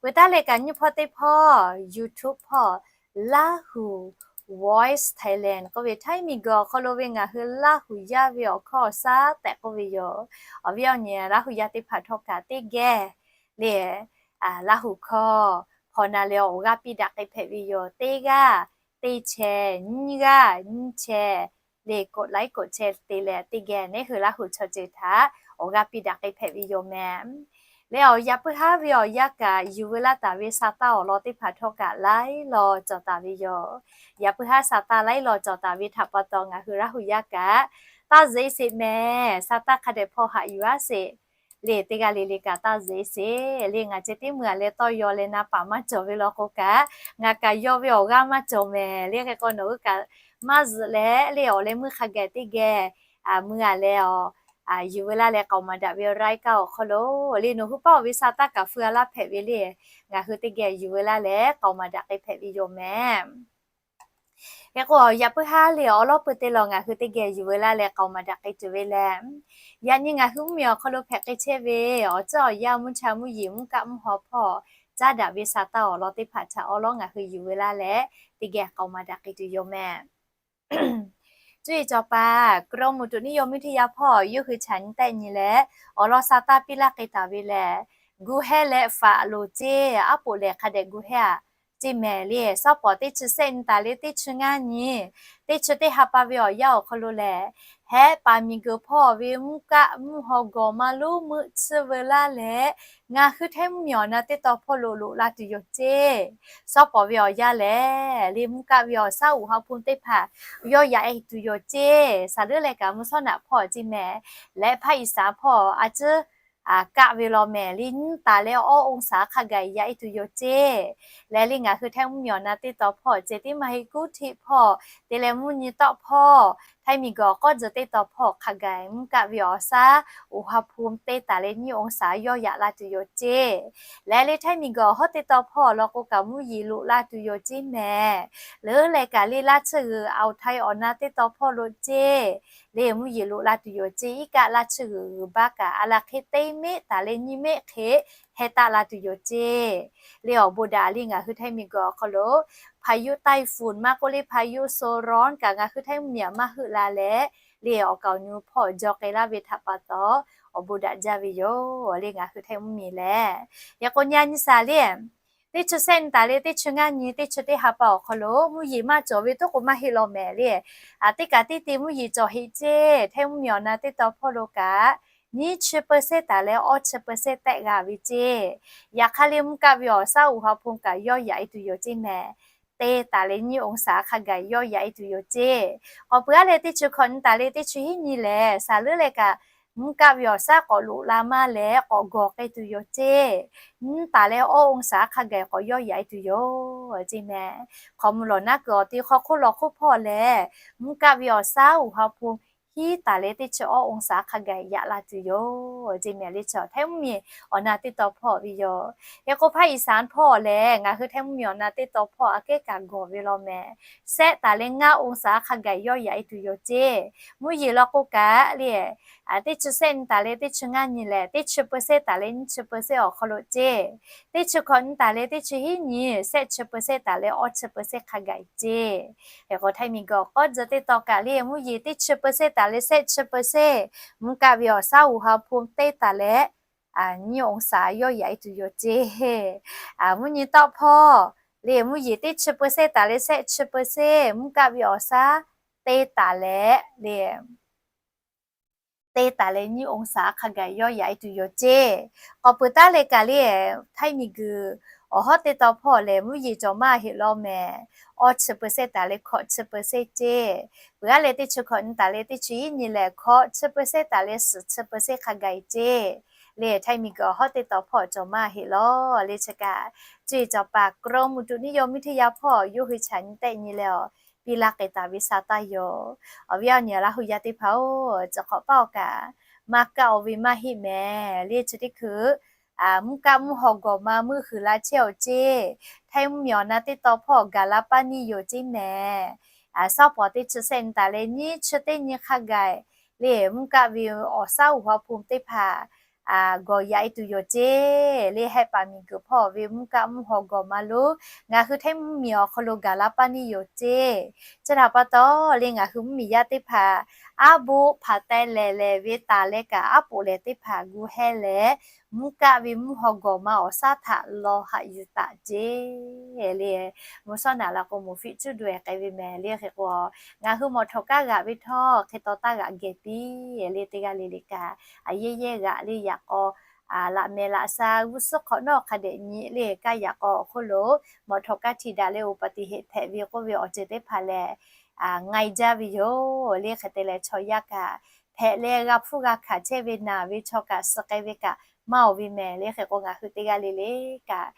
Peuˬ taˉ leh kaꞈ nyiˇ hpawˇ teˇ hpawˇ YouTube hpawˇ Laˇ huˍ Voice Thailand k'oˆ ve Htaiˇ miˬguiˬ awˬ hk'aw lo ve ngaˬ hui Laˇ huˍ yaˇ ve awˬ hkawˇ awˬ shaˉ tehꞈ k'oˆ ve yoˬ. Awˬ viˉ awˬ nyi Laˇ huˍ yaˇ teˇ hpaˍ htawˇ kaꞈ teˇ geh le Laˇ huˍ hkawˇ hpawnˬ na leh awˬ g'aˇ piˇ daꞈ k'ai hpehꞈ ve yoˬ. Teˇ g'aˇ teˇ chehˇ, nyiˇ g'aˇ nyiˇ chehˇ, le กดไลค์ กดแชร์ te leh teˇ geh neˉ hui Laˇ huˍ chaw ceuˬ htaꞈ awˬ g'aˇ piˇ daꞈ k'ai hpehꞈ ve yoˬ mehˍ. Leh awˬ yaꞈ puiˉ haˉ ve awˬ yanˇ kaꞈ yuˬ veu laˇ taˍ ve sha taˇ awˬ lawn teˇ hpaˍ htawˇ kaꞈ laiˉ law cawˬ taˍ ve yoˬ. Yaꞈ puiˉ haˉ sha taˇ laiˉ law cawˬ taˍ ve htaꞈ pa taw ngaˬ hui Laˇ huˍ yaˇ kaꞈ taˇ zeꞈ sheˍ mehˍ. Sha taˇ hk'a dehꞈ hpawˇ haꞈ yuˬ aˉ sheˍ le teˇ g'aˇ le le kaꞈ taˇ zeꞈ sheˍ le. Ngaˬ ceh tiˉ meuˇ a leh tawˇ yaw leh na paˍ maˇ cawˬ ve law k'o kaꞈ, ngaˬ kaꞈ yaw ve awˬ g'aˇ maˇ cawˬ mehˍ le. Hk'e k'o nawˬ hui kaꞈ maˇ zuhꞈ leh le awˬ leh meuˇ hk'a gaˬ teˇ geh meuˇ a leh a yuˬ veu laˇ leh k'aoˍ maˍ daꞈ ve รายการ awˬ hk'aw lo le nawˬ hui paˉ awˬ ve sha taˇ kaꞈ feu a laˇ hpehꞈ ve le. Ngaˬ hui teˇ geh yuˬ veu laˇ leh k'aoˍ maˍ daꞈ k'ai hpehꞈ ve yoˬ mehˍ. Hk'e k'o yaꞈ puiˉ haˉ le awˬ lawn pui te lawˬ ngaˬ hui teˇ geh yuˬ veu laˇ leh k'aoˍ maˍ daꞈ k'ai tuˬ ve lehˬ, yaꞈ nyi ngaˬ hui mvuhˇmiˬ awˬ hk'aw lo hpehꞈ k'ai chehˇ ve awˬ ceuˬ awˬ yanˇ mvuhˇ cha mvuhˇ yeˬ mvuhˇ kaˆ mvuhˇ haw hpawˇ caˉ daꞈ ve sha taˇ awˬ lawn teˇ hpaˍ htaꞈ awˬ lawn ngaˬ hui yuˬ veu laˇ leh teˇ geh k'aoˍ maˍ daꞈ k'ai tuˬ yoˬ mehˍ. Cuˇ yiˍ cawˬ paˍ กรมอุตุนิยมวิทยา hpawˇ yawˇ hui chaꞈ nyi tehˆ nyi leh awˬ lawn sha taˇ piˇ laˇ k'ai taˍ ve lehˬ, gu heh leh faꞈ loˍ ceˇ, aˉ poꞈ lehˬ hk'a dehꞈ gu heh a ceˇ mehˍ le. Sawˉ pawˍ teˇ chi sehˆ nyi taˍ leh teˇ chi ngaˇ nyi, teˇ chi teˇ ha pa ve awˬ yanˇ awˬ hk'aw lo lehˬ, hehˆ paˍ miˬguiˬ hpawˇ ve mvuhˇ kaˆ mvuhˇ haw gawˬ maˇ lonˉ meuˆ tsuhˇ veu laˇ leh, ngaˬ hui Htaiˇ mvuhˇmiˬ awˬ na teˇ taw hpawˇ lo loꞈ la tuˬ yoˬ ceˇ. Sawˉ pawˍ ve awˬ yanˇ lehˬ le mvuhˇ kaˆ ve awˬ shaˉ uˍ ha hpu teˇ hpaˍ yawˇ yaꞈ e tuˬ yoˬ ceˇ. Saˍ leuˉ leh kaꞈ mvuhˇ shawˉ naꞈ hpawˇ ceˇ mehˍ leh ภาคอีสาน hpawˇ a ciˉ kaˆ ve law mehˍ le nyiˇ taˍ leh awˇ องศา hk'a gaˬ yaꞈ e tuˬ yoˬ ceˇ. Leh le ngaˬ hui Htaiˇ mvuhˇmiˬ awˬ na teˇ taw hpawˇ ceh tiˉ maˇ heˆ กรุงเทพ hpawˇ te leh mvuhˇ nyi tawˆ hpawˇ Htaiˇ miˬguiˬ awˬ k'awˇ tcuh teˇ taw hpawˇ hk'a gaˬ mvuhˇ kaˆ ve awˬ shaˉ uˍ ha hpu teˇ taˍ leh nyiˇ องศา yawˇ yaꞈ la tuˬ yoˬ ceˇ. Leh le Htaiˇ miˬguiˬ awˬ hawˉ teˇ taw hpawˇ law k'o kaꞈ mvuhˇ yeˬ loꞈ la tuˬ yoˬ ceˇ mehˍ. Leuˉ leh kaꞈ le Laˇ tsuhˇ g'uiˬ อ่าวไทย awˬ na teˇ taw hpawˇ lo ceˇ le mvuhˇ yeˬ loꞈ la tuˬ yoˬ ceˇ. Iˉ kaˆ Laˇ tsuhˇ g'uiˬ g'uiˬ baˆ kaꞈ a la hk'e teˇ mehˆ taˍ leh nyiˇ mehˆ hk'e heh taˆ la tuˬ yoˬ ceˇ. Le awˬ bon daꞈ le ngaˬ hui Htaiˇ miˬguiˬ awˬ hk'aw lo พายุไต้ฝุ่น maˇ k'oˆ le พายุโซนร้อน kaꞈ ngaˬ hui Htaiˇ mvuhˇmiˬ maˇ heuˆ la leh le awˬ kaoˬ nyu hpawˇ jaw k'ai laˇ ve htaꞈ pa taw awˬ bon daꞈ jaˇ ve yoˬ le ngaˬ hui Htaiˇ mvuhˇmiˬ lehˬ. Yaꞈ k'o nyi a nyi shaˍ le teˇ chi sehˆ nyi taˍ leh teˇ chi ngaˇ nyi, teˇ chi teˇ ha pa awˬ hk'aw lo mvuhˇ yeˬ maˇ cawˬ ve toˉ k'o maˇ heˆ law mehˍ le. Teˇ kaꞈ teˇ te mvuhˇ yeˬ cawˬ heˆ ceˇ. Htaiˇ mvuhˇmiˬ awˬ na teˇ taw hpawˇ lo kaꞈ nyiˇ chi เปอร์เซ็นต์ taˍ leh awˇ chi เปอร์เซ็นต์ tehˆ g'a ve ceˇ. Yaꞈ hk'aˇ le mvuhˇ kaˆ ve awˬ shaˉ uˍ ha hpu kaꞈ yawˇ yaꞈ e tuˬ yoˬ ceˇ mehˍ. Teˇ taˍ leh nyiˇ องศา hk'a gaˬ yawˇ yaꞈ e tuˬ yoˬ ceˇ. K'awꞈ peuˬ aˉ leh teˇ chi hkawꞈ nyi taˍ leh teˇ chi hiˉ nyi lehˬ, saˍ leuˉ leh kaꞈ mvuhˇ kaˆ ve awˬ shaˉ k'awꞈ loꞈ la maˇ leh k'awꞈ gawˬ k'ai tuˬ yoˬ ceˇ. Nyiˇ taˍ leh awˇ องศา hk'a gaˬ k'awꞈ yawˇ yaꞈ e tuˬ yoˬ ceˇ mehˍ. Hk'aw mvuh lawˬ naˉ kuiˬ awˬ ti hk'aw hk'oˆ law hk'oˆ hpawˇ lehˬ, mvuhˇ kaˆ ve awˬ shaˉ uˍ ha hpu hiˉ taˍ leh teˇ chi awˇ องศา hk'a gaˬ yaꞈ la tuˬ yoˬ ceˇ mehˍ le. Chi Htaiˇ mvuhˇmiˬ awˬ na teˇ taw hpawˇ ve yoˬ. Hk'e k'o, ภาคอีสาน hpawˇ lehˬ ngaˬ hui Htaiˇ mvuhˇmiˬ awˬ na teˇ taw hpawˇ aꞈ kehˉ kaꞈ gawˬ ve law mehˍ. Sehˆ taˍ leh ngaˇ องศา hk'a gaˬ yawˇ yaꞈ e tuˬ yoˬ ceˇ. Mvuhˇ yeˬ law k'o kaꞈ le, teˇ chi sehˆ nyi taˍ leh teˇ chi ngaˇ nyi lehˬ, teˇ chi เปอร์เซ็นต์ taˍ leh nyiˇ chi เปอร์เซ็นต์ awˬ hk'aw lo ceˇ. Teˇ chi hkawꞈ nyi taˍ leh teˇ chi hiˉ nyi, sehˆ chi เปอร์เซ็นต์ taˍ leh awˇ chi เปอร์เซ็นต์ hk'a gaˬ ceˇ. Hk'e k'o, Htaiˇ miˬguiˬ awˬ k'awˇ tcuh teˇ taw kaꞈ le, mvuhˇ yeˬ teˇ chi เปอร์เซ็นต์ taˍ leh sehˆ chi เปอร์เซ็นต์, mvuhˇ kaˆ ve awˬ shaˉ อุณหภูมิ teˇ taˍ leh nyiˇ องศา yawˇ yaꞈ e tuˬ yoˬ ceˇ. Mvuhˇ nyi tawˆ hpawˇ le, mvuhˇ yeˬ teˇ chi เปอร์เซ็นต์ taˍ leh sehˆ chi เปอร์เซ็นต์, mvuhˇ kaˆ ve awˬ shaˉ teˇ taˍ leh le teˇ taˍ leh nyiˇ องศา hk'a gaˬ yawˇ yaꞈ e tuˬ yoˬ ceˇ. K'awꞈ peuˬ taˉ leh kaꞈ le, Htaiˇ miˬguiˬ awˬ hawˉ teˇ taw hpawˇ lehˬ, mvuhˇ yeˬ cawˬ maˇ heˆ law mehˍ. Awˇ chi เปอร์เซ็นต์ taˍ leh hkawꞈ chi เปอร์เซ็นต์ ceˇ. Peuˬ aˉ leh teˇ chi hkawꞈ nyi taˍ leh teˇ chi hiˉ nyi lehˬ, hkawꞈ chi เปอร์เซ็นต์ taˍ leh suhˍ chi เปอร์เซ็นต์ hk'a gaˬ e ceˇ. Le Htaiˇ miˬguiˬ awˬ hawˉ teˇ taw hpawˇ cawˬ maˇ heˆ law le. Chi kaꞈ, cuˇ yiˍ cawˬ paˍ กรมอุตุนิยมวิทยา hpawˇ yawˇ hui chaꞈ nyi tehˆ nyi leh awˬ piˇ laˇ k'ai taˍ ve sha taˇ yoˬ. Awˬ viˉ awˬ nyi Laˇ hu yaˇ teˇ hpaˍ-oˬ, chi hk'awꞈ paˆ awˬ kaꞈ maˇ kaˆ-oˬ ve maˇ heˆ mehˍ le. Chi teˇ hkui mvuhˇ kaˆ mvuhˇ haw gawˬ ma meuˇ huiˍ la chehˇ-oˬ ceˇ. Htaiˇ mvuhˇmiˬ awˬ na teˇ taw hpawˇ gaˬ la paˇ neˇ yoˬ ceˇ mehˍ. Shaˉ pawˍ teˇ chi sehˆ nyi taˍ leh nyiˇ chi teˇ nyi hk'a gaˬ le, mvuhˇ kaˆ ve awˬ shaˉ อุณหภูมิ teˇ hpaˍ gawˬ yaꞈ e tuˬ yoˬ ceˇ. Le Hehˆ paˍ miˬguiˬ hpawˇ ve mvuhˇ kaˆ mvuhˇ haw gawˬ ma lo ngaˬ hui Htaiˇ mvuhˇmiˬ awˬ hk'aw lo gaˬ la paˇ neˇ yoˬ ceˇ. Chi htaꞈ pa taw le, ngaˬ hui mvuhˇmiˬ yaˇ teˇ hpaˍ aˉ boˆ hpaˍ teh lehˍ lehˍ ve taˍ leh kaꞈ, aˉ poꞈ lehˍ teˇ hpaˍ gu hehˇ leh, mvuhˇ kaˆ ve mvuhˇ haw gawˬ ma awˬ shaˉ htaꞈ law haꞈ yuˬ taˍ ceˇ le. Mvuhˇ shawˉ naꞈ la k'o, moˍ fiˆ cuˉ duˬ-e k'ai ve mehˍ le. Hk'e k'o, ngaˬ hui mawˬ htawꞈ kaˇ g'aꞈ ve htawˇ hk'e taw taˇ g'aꞈ geh piˇ le. Teˇ g'aˇ le le kaꞈ, a yehˇ yehˇ g'aꞈ le yaꞈ k'aw, laꞈ mehˍ laꞈ sha g'uˇ suhˉ hk'awꞈ nawˉ hk'a dehꞈ nyi le kaˇ yaꞈ k'aw awˬ hk'oˆ lo mawˬ htawꞈ kaˇ htiꞈ daꞈ leh อุบัติเหตุ hpehꞈ ve k'oˆ ve awˬ ceuˬ teˇ hpaˍ lehˬ, ngai jaˇ ve yoˬ le. Hk'e te leh chaw yaˇ kaꞈ hpehꞈ leh g'a hpfuhˇ g'a hkanˍ chehˇ ve naˬ ve chaw kaꞈ suh k'ai ve kaꞈ maˇ oˬ ve mehˍ le. Hk'e k'o, ngaˬ hui teˇ g'aˇ le le kaꞈ,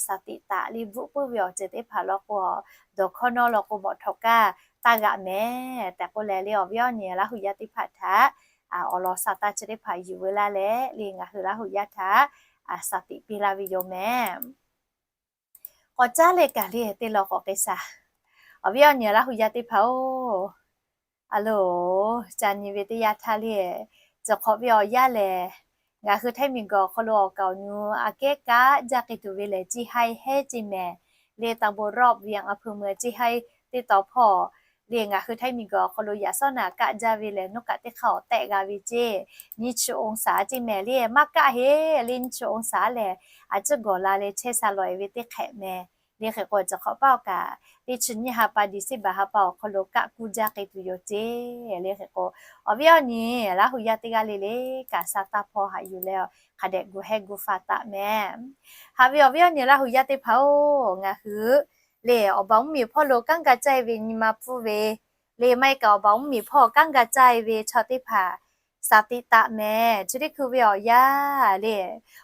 shaˍ tiꞈ taꞈ le bvuhˆ puiˉ ve awˬ ceuˬ teˇ hpaˍ law k'o, dawˬ hkawˇ nawˉ law k'o mawˬ htawꞈ kaˇ taˇ g'aꞈ mehˍ tehꞈ k'oˆ leh le, awˬ viˉ awˬ nyi Laˇ hu yaˇ teˇ hpaˍ htaꞈ awˬ lawn sha taˇ chi teˇ hpaˍ yuˬ veu laˇ leh le, ngaˬ hui Laˇ hu yaˇ htaꞈ shaˍ tiꞈ piˇ laˇ ve yoˬ mehˍ. K'awꞈ caˉ leh kaꞈ le, teˇ law k'awꞈ k'ai sha. Awˬ viˉ awˬ nyi Laˇ hu yaˇ teˇ hpaˍ-oˬ, a loˬ, ca nyi ve teˇ yanˇ htaˇ le, ciˬ hk'awꞈ ve awˬ yanˇ lehˬ, ngaˬ hui Htaiˇ miˬguiˬ awˬ hk'aw lo awˬ kaˍ awˬ nu aꞈ kehˉ kaˆ jaˇ k'ai tuˬ ve lehˬ, เชียงราย heˉ ceˇ mehˍ le. ตำบลรอบเวียง อำเภอเมือง เชียงราย teˇ taw hpawˇ le, ngaˬ hui Htaiˇ miˬguiˬ awˬ hk'aw lo yaꞈ shawˉ naꞈ kaˆ jaˇ ve lehˬ, nuˇ kaꞈ teˇ hk'aˇ awˬ tehˆ g'a ve ceˇ. Nyiˇ chi องศา ceˇ mehˍ le. Maˇ kaˆ heˆ le, nyiˇ chi องศา lehˬ, a ciˉ gawˬ la leh chehˇ sha lawˬ-e ve teˇ hk'ehꞈ mehˍ le. Hk'e k'o, ciˬ hk'awꞈ paˆ awˬ kaꞈ teˇ chi nyiˇ ha pa December ha pa awˬ hk'aw lo kaˆ kuˇ jaˇ k'ai tuˬ yoˬ ceˇ le. Hk'e k'o, awˬ viˉ awˬ nyi Laˇ hu yaˇ teˇ g'aˇ le le kaꞈ, sha taˇ hpawˇ haꞈ yuˬ leh, hk'a dehꞈ gu hehˇ gu fa taˍ mehˍ. Haꞈ ve awˬ viˉ awˬ nyi Laˇ hu yaˇ teˇ hpaˍ-oˬ, ngaˬ hui le awˬ baˬ mvuhˇmiˬ hpawˇ lo kanˉ ga caˇ-e ve nyi ma pfuhˇ ve le, maˇ heˆ kaꞈ awˬ baˬ mvuhˇmiˬ hpawˇ kanˉ ga caˇ-e ve chaw teˇ hpaˍ shaˍ tiꞈ taꞈ mehˍ. Chi teˇ hkui ve awˬ yanˇ le,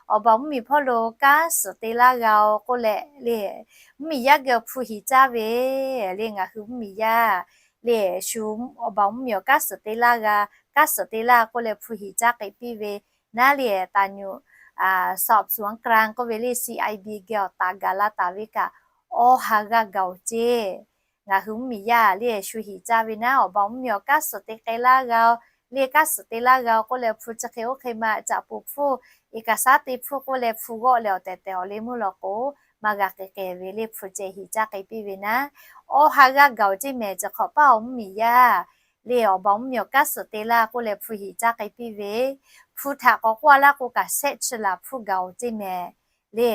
awˬ baˬ mvuhˇmiˬ hpawˇ lo kanˉ suhˍ te laˇ g'a-oˬ k'oˆ leh le, mvuhˇmiˬ yaˇ geh hpu hiˍ caˇ ve le, ngaˬ hui mvuhˇmiˬ yaˇ le, shu awˬ baˬ mvuhˇmiˬ awˬ kanˉ suhˍ te laˇ g'a, kanˉ suhˍ te laˇ k'oˆ leh hpu hiˍ caˇ k'ai piˇ ve naˉ le, taˍ nyuꞈ สอบสวนกลาง k'oˆ ve le, C I D geh awˬ taˍ gaˬ la taˍ ve kaꞈ, awˇ ha g'aˇ gaˬ-oˬ ceˇ. Ngaˬ hui mvuhˇmiˬ yaˇ le, shu hiˍ caˇ ve naˉ, awˬ baˬ mvuhˇmiˬ awˬ kanˉ suhˍ te k'ai laˇ g'a-oˬ le, kanˉ suhˍ te laˇ g'a-oˬ k'oˆ leh hpu chi hk'e oˇ hk'e ma caꞈ poˍ hpfuhˇ, iˉ kaˍ saˉ te hpfuhˇ k'oˆ leh hpu g'awˆ leh awˬ tehˬ tehˬ awˬ leh meuˇ law k'o, maˇ g'a k'ai k'ai ve le, hpu ceh hiˍ caˇ k'ai piˇ ve naˉ, awˇ ha g'aˇ gaˬ-oˬ ceˇ mehˍ. Ciˬ hk'awꞈ paˆ awˬ mvuhˇmiˬ yaˇ le, awˬ baˬ mvuhˇmiˬ awˬ kanˉ suhˍ te laˇ k'oˆ leh hpu hiˍ caˇ k'ai piˇ ve, hpu htaꞈ k'awꞈ k'oˆ a laˇ k'o kaꞈ, shehˆ chi laˬ hpfuhˇ gaˬ-oˬ ceˇ mehˍ le.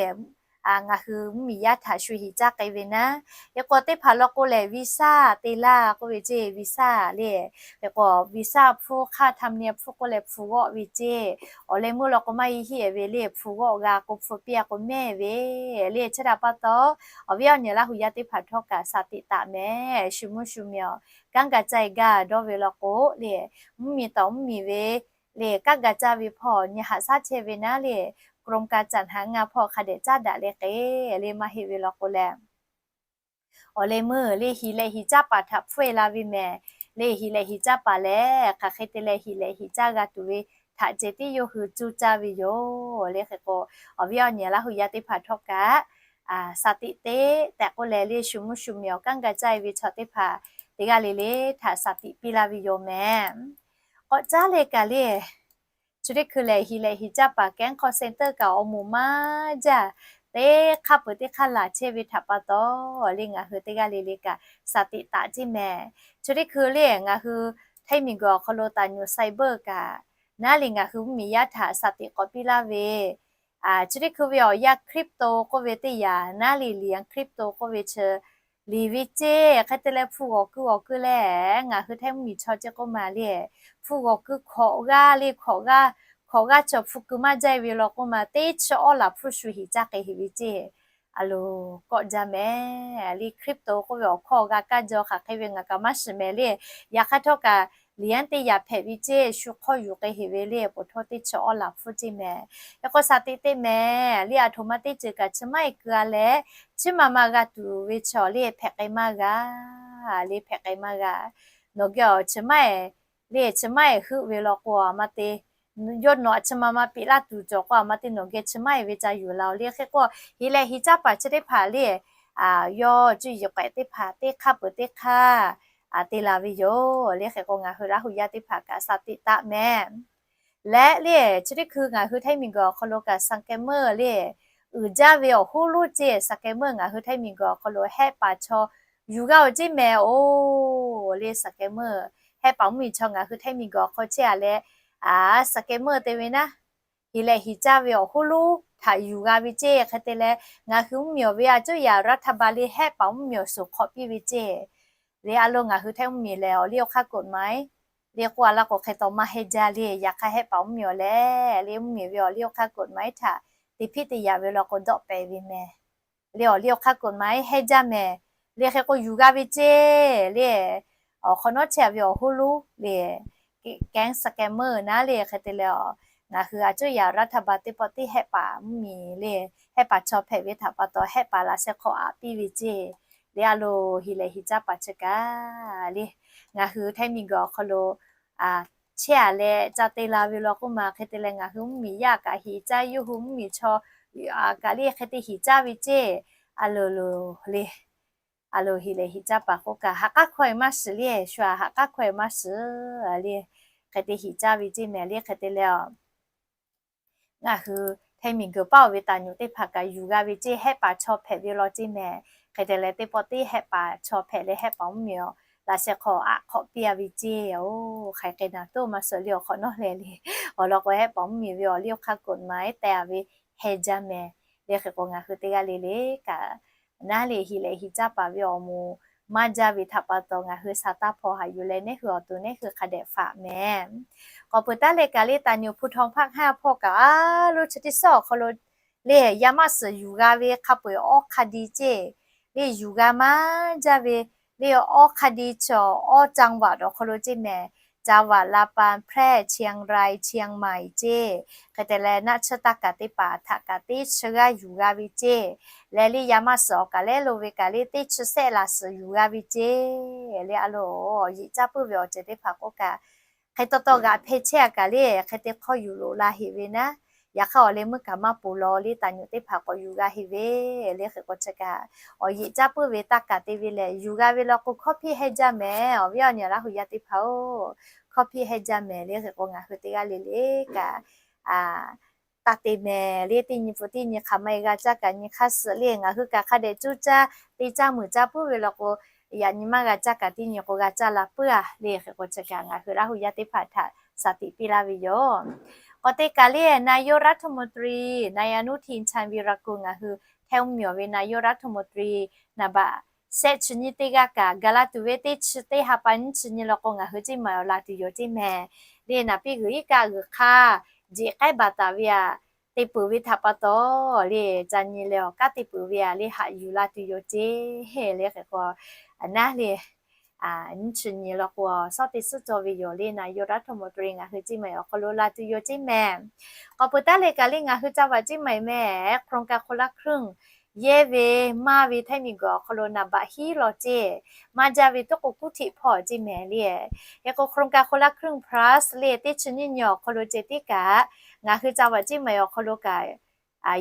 Ngaˬ hui mvuhˇmiˬ yaˇ htaꞈ shu hiˍ caˇ k'ai ve naˉ, hk'e k'o teˇ hpaˍ law k'o lehˬ, visa te laˇ k'oˆ ve ceˇ, visa le. Hk'e k'o visa hpfuhˇ hk'aˇ ธรรมเนียม hpfuhˇ k'oˆ leh hpu g'awˆ ve ceˇ. Awˬ leh meuˇ law k'o maˇ heˆ heˆ ve le, hpu g'awˆ g'a k'o hpu piˇ a k'o mehˇ ve le. Chi htaꞈ pa taw, awˬ viˉ awˬ nyi Laˇ hu yaˇ teˇ hpaˍ htawˇ kaꞈ shaˍ tiꞈ taˍ mehˍ. Shu mvuhˇ shu miˬ awˬ kanˉ ga caˇ-e gaˇ dawˇ ve law k'o le, mvuhˇmiˬ tawˍ mvuhˇmiˬ ve le, kanˉ ga caˇ ve hpawˇ nyi haꞈ shaˉ chehˇ ve naˉ le, กรมการจัดหางาน hpawˇ hk'a dehꞈ caˉ daꞈ leh k'ai le, maˇ heˆ ve law k'o lehˬ, awˬ leh meuˇ le hiˍ leh hiˍ caˇ paˍ htaꞈ hpfuhˇ-e la ve mehˍ le hiˍ lehˬ hiˍ caˇ paˍ lehˬ, hk'aˬ hk'e te leh hiˍ lehˬ hiˍ caˇ g'a tuˬ ve htaꞈ ceh tiˉ yawˇ hui cuˇ caˇ ve yoˬ le. Hk'e k'o, awˬ viˉ awˬ nyi Laˇ hu yaˇ teˇ hpaˍ htawˇ kaꞈ, shaˍ tiꞈ teˇ tehꞈ k'oˆ leh le, shu mvuhˇ shu miˬ awˬ kanˉ ga caˇ e ve chaw teˇ hpaˍ teˇ g'aˇ le le htaꞈ shaˍ tiꞈ piˇ laˇ ve yoˬ mehˍ. K'awꞈ caˉ leh kaꞈ le, chi teˇ hkui lehˬ hiˍ lehˬ hiˍ caˇ paˍ kehˉ hk'aw center kaꞈ awˬ moˍ maˇ jaˇ, teˇ hk'aˇ peuˬ teˇ hk'aˇ laˬ chehˇ ve htaꞈ pa taw le, ngaˬ hui teˇ g'aˇ le le kaꞈ shaˍ tiꞈ taˍ ceˇ mehˍ. Chi teˇ hkui le ngaˬ hui hteˇ miˬ guiˬ awˬ hk'aw lo taˍ nyuˬ cyber kaꞈ naˉ le ngaˬ hui mvuhˇ miˬ yaˇ htaꞈ shaˍ tiꞈ k'awꞈ piˇ laˇ ve, chi teˇ hkui ve awˬ yanˇ crypto k'oˆ ve teˇ yanˇ naˉ le liꞈ yanˇ crypto k'oˆ ve chi liꞈ ve ceˇ. Hk'e te leh hpu g'awˬ ku g'awˬ ku leh ngaˬ hui hteˇ mvuhˇ miˬ chaw ceˇ k'oˆ ma le, hpu g'awˬ ku hkawꞈ g'aˇ le, hkawꞈ g'aˇ, hkawꞈ g'aˇ chaw hpu ku maˇ jaˇ e ve law k'oˆ ma, teˇ chi awˉ laˬ hpfuhˇ shu hiˍ caˇ k'ai heˍ ve ceˇ. A loˬ, kawˆ jaˇ mehˍ le. Crypto k'oˆ ve awˬ hkawˇ g'a kaˇ jaw hk'aˬ hk'e ve ngaˬ kaꞈ maˇ shiˍ mehˍ le. Yaꞈ hk'aˇ htawˇ kaꞈ liꞈ yanˇ teˇ yanˇ hpehꞈ ve ceˇ, shu hk'awˇ yuˬ k'ai heˍ ve le, peuˬ htawˇ teˇ chi awˉ laˬ hpfuhˇ ceˇ mehˍ. Hk'e k'o shaˍ tiꞈ teˇ mehˍ le, aˬ htoꞈ ma teˇ ceuˬ kaꞈ chi maˇ heˆ keu a leh, chi ma ma g'a tuˬ ve chaw le hpehꞈ k'ai maˇ g'a le, hpehꞈ k'ai maˇ g'a. Nawˬ geh awˬ chi maˇ heˆ le, chi maˇ heˆ heuˆ ve law k'o a ma te, yawˇ nawˬ chi ma ma piˇ laˇ tuˬ cawˬ k'o a ma te nawˬ geh chi maˇ heˆ ve ca yuˬ la oˬ le. Hk'e k'o hiˍ lehˬ hiˍ caˇ paˍ chi teˇ hpaˍ le, yawˇ cuˇ yiˍ k'awehꞈ teˇ hpaˍ teˇ hk'aˇ peuˬ teˇ hk'aˇ te la ve yoˬ le. Hk'e k'o ngaˬ hui Laˇ hu yaˇ teˇ hpaˍ kaꞈ shaˍ tiꞈ taˍ mehˍ. Leh le chi teˇ hkui ngaˬ hui hteˇ miˬ guiˬ awˬ hk'aw lo kaꞈ shaˍ kehˍ meuˇ le, uiˍ jaˇ ve awˬ hoˉ lonˉ ceˇ, shaˍ kehˍ meuˇ ngaˬ hui hteˇ miˬ guiˬ awˬ hk'aw lo hehˆ paˍ chaw yuˬ g'a oˬ ceˇ mehˍ oˬ le. Shaˍ kehˍ meuˇ, hehˆ paˍ mvuhˇ miˬ chaw ngaˬ hui hteˇ miˬ guiˬ awˬ hk'aw chehˇ a leh, shaˍ kehˍ meuˇ te ve naˉ, hiˍ lehˬ hiˍ caˇ ve awˬ hoˉ lonˉ htaꞈ yuˬ g'a ve ceˇ. Hk'e te leh ngaˬ hui mvuhˇ miˬ awˬ ve a cuˇ yaꞈ raˇ htaˇ ba le hehˆ paˍ mvuhˇ miˬ awˬ suhˍ hk'awꞈ piˇ ve ceˇ. Le a lo ngaˬ hui hteˇ mvuhˇ miˬ lehˬ awˬ liˇ awˬ hk'aˇ กฎหมาย le k'oˆ a laˇ k'o hk'e taw maˇ hehnˇ jaˇ le. Yaꞈ hk'aˇ hehˆ paˍ mvuhˇ miˬ awˬ lehˬ le mvuhˇ miˬ ve awˬ liˇ awˬ hk'aˇ กฎหมาย htaꞈ te hpiˇ te yaꞈ ve law k'o dawˆ pehˍ ve mehˍ. Le awˬ liˇ awˬ hk'aˇ กฎหมาย hehnˇ jaˇ mehˍ. Le hk'e k'o yuˬ g'a ve ceˇ le. Awˬ hk'awꞈ nawˉ chehˇ a ve awˬ hoˉ lonˉ le, kehˉ shaˍ kehˍ meuˇ naˉ le hk'e te leh, ngaˬ hui a cuˇ yaꞈ raˇ htaˇ ba teˇ pawˆ teˇ hehˆ paˍ mvuhˇ miˬ le, hehˆ paˍ chaw hpehꞈ ve htaꞈ pa taw hehˆ paˍ laꞈ sheh hk'aw aꞈ piˇ ve ceˇ. Le a lo hiˍ lehˬ hiˍ caˇ paˍ chi kaꞈ le, ngaˬ hui hteˇ miˬ guiˬ awˬ hk'aw lo chehˇ a leh ca te la ve law k'oˆ ma. Hk'e te leh ngaˬ hui mvuhˇ miˬ yaˇ kaꞈ hiˍ caˇ, yawˇ hui mvuhˇ miˬ chaw kaꞈ le hk'e te hiˍ caˇ ve ceˇ. A lo lo le, a lo hiˍ lehˬ hiˍ caˇ paˍ k'oˆ kaꞈ ha k'aˉ hkawehˇ maˇ shiˍ le, shu a ha k'aˉ hkawehˇ maˇ shiˍ le, hk'e te hiˍ caˇ ve ceˇ mehˍ le. Hk'e te leh ngaˬ hui hteˇ miˬ guiˬ paˉ oˬ ve taˍ nyuˬ teˇ hpaˍ kaꞈ yuˬ g'a ve ceˇ, hehˆ paˍ chaw hpehꞈ ve law ceˇ mehˍ. Hk'e te leh teˇ pawˆ teˇ hehˆ paˍ chaw hpehꞈ leh hehˆ paˍ mvuhˇ miˬ laꞈ sheh hk'aw aꞈ hk'awꞈ piˇ a ve ceˇ. Oˬ, hk'aˬ hk'e naˬ toˇ maˇ suhˍ le awˬ hk'awꞈ nawˉ leh le, awˬ lawn k'o hehˆ paˍ mvuhˇ miˬ ve awˬ liˇ awˬ hk'aˇ กฎหมาย teh a ve hehnˇ jaˇ mehˍ. Le hk'e k'o ngaˬ hui teˇ g'aˇ le le kaꞈ naˉ le hiˍ lehˬ hiˍ caˇ paˍ ve awˬ moˍ maˇ jaˇ ve htaꞈ pa taw ngaˬ hui sha taˇ hpaw haꞈ yuˬ leh neˇ hui awˬ to neˇ hui hk'a dehꞈ faꞈ mehˍ. K'awꞈ peuˬ taˉ leh kaꞈ le taˍ nyuˬ ภูธรภาคห้า hpawˇ kaꞈ a lo chi teˇ suhˉ awˬ hk'aw lo le yaˇ maˇ suhˍ yuˬ g'a ve hk'a peu-eˬ awˇ hk'a di ceˇ. Le yuˬ g'a maˇ jaˇ ve le awˇ hk'a di chaw awˇ จังหวัด awˬ hk'aw lo ceˇ mehˍ. จังหวัดลำปาง แพร่ เชียงราย เชียงใหม่ ceˇ. Hk'e te leh naˆ tsuhˇ taˇ kaˍ teˇ hpaˍ htaꞈ kaꞈ teˇ chi g'aˇ yuˬ g'a ve ceˇ. Leh le yaˇ maˇ suhˍ awˬ kaꞈ lehˉ lo ve kaꞈ le teˇ chi sehˆ laꞈ suhˍ yuˬ g'a ve ceˇ. Le a lo awˬ yeꞈ caˇ puiˉ ve awˬ ceuˬ teˇ hpaˍ k'oˆ kaꞈ hk'e taw taw g'aꞈ hpeh chehˇ a kaꞈ le hk'e te hk'awˇ yuˬ loꞈ la heꞈ ve naˉ. Yaꞈ hk'aˇ awˬ leh meuˇ kaꞈ maˇ poˬ law le taˍ nyuˬ teˇ hpaˍ k'awꞈ yuˬ g'a heꞈ ve le. Hk'e k'o chi kaꞈ awˬ yeꞈ caˇ puiˉ ve taˇ kaˍ te ve lehˬ yuˬ g'a ve law k'o hkawˇ hpiˇ hehnˇ jaˇ mehˍ. Awˬ viˉ awˬ nyi Laˇ hu yaˇ teˇ hpaˍ-oˬ, hkawˇ hpiˇ hehnˇ jaˇ mehˍ. Le hk'e k'o ngaˬ hui teˇ g'aˇ le le kaꞈ taˇ te mehˍ le. Teˇ nyi pu teˇ nyi hk'aˬ ma e g'a caˇ kaꞈ nyi hk'aˇ suh le ngaˬ hui kaꞈ hk'a dehꞈ cuˇ caˇ te caˇ muiˬ caˇ puiˉ ve law k'o, yaꞈ nyi maˇ g'a caˇ kaꞈ teˇ nyi k'o g'a caˇ la puiˉ a le. Hk'e k'o chi kaꞈ ngaˬ hui Laˇ hu yaˇ teˇ hpaˍ htaꞈ shaˍ tiꞈ piˇ laˇ ve yoˬ. K'awꞈ te kaꞈ le นายกรัฐมนตรี นายอนุทิน ชาญวีรกูล ngaˬ hui hteˇ mvuhˇ miˬ awˬ ve นายกรัฐมนตรี naˍ baꞈ shehˆ chi nyiˇ teˇ g'aˇ kaꞈ gaˬ la tuˬ ve teˇ chi teˇ ha pa nyiˇ chi nyi law k'o ngaˬ hui ceˇ maˬ awˬ la tuˬ yoˬ ceˇ mehˍ. Le naˍ piˇ g'uiˬ iˉ kaˆ g'uiˬ hk'aˇ jeꞈ k'ehˉ baˬ taˍ ve a te peuˬ ve htaꞈ pa taw le ca nyi leh awˬ kanˉ te peuˬ ve a le haꞈ yuˬ la tuˬ yoˬ ceˇ. Le hk'e k'o naˉ le nyiˇ chi nyi law k'o shawˉ teˇ suhˉ cawˬ ve yoˬ le. นายกรัฐมนตรี ngaˬ hui ceˇ maˬ awˬ hk'aw lo la tuˬ yoˬ ceˇ mehˍ. K'awꞈ peuˬ taˉ leh kaꞈ le ngaˬ hui ca vaꞈ ceˇ maˬ mehˍ โครงการคนละครึ่ง yehˇ ve maˇ ve ไทย miˬguiˬ awˬ hk'aw lo naˍ baꞈ hiˉ law ceˇ, maˇ jaˇ ve tuˉ k'o kuˉ hteꞈ hpawˇ ceˇ mehˍ le. Hk'e k'o โครงการคนละครึ่ง plus le teˇ chi nyiˇ nyi awˬ hk'aw lo ceh tiˉ kaꞈ, ngaˬ hui จังหวัดเชียงใหม่ awˬ hk'aw lo kaꞈ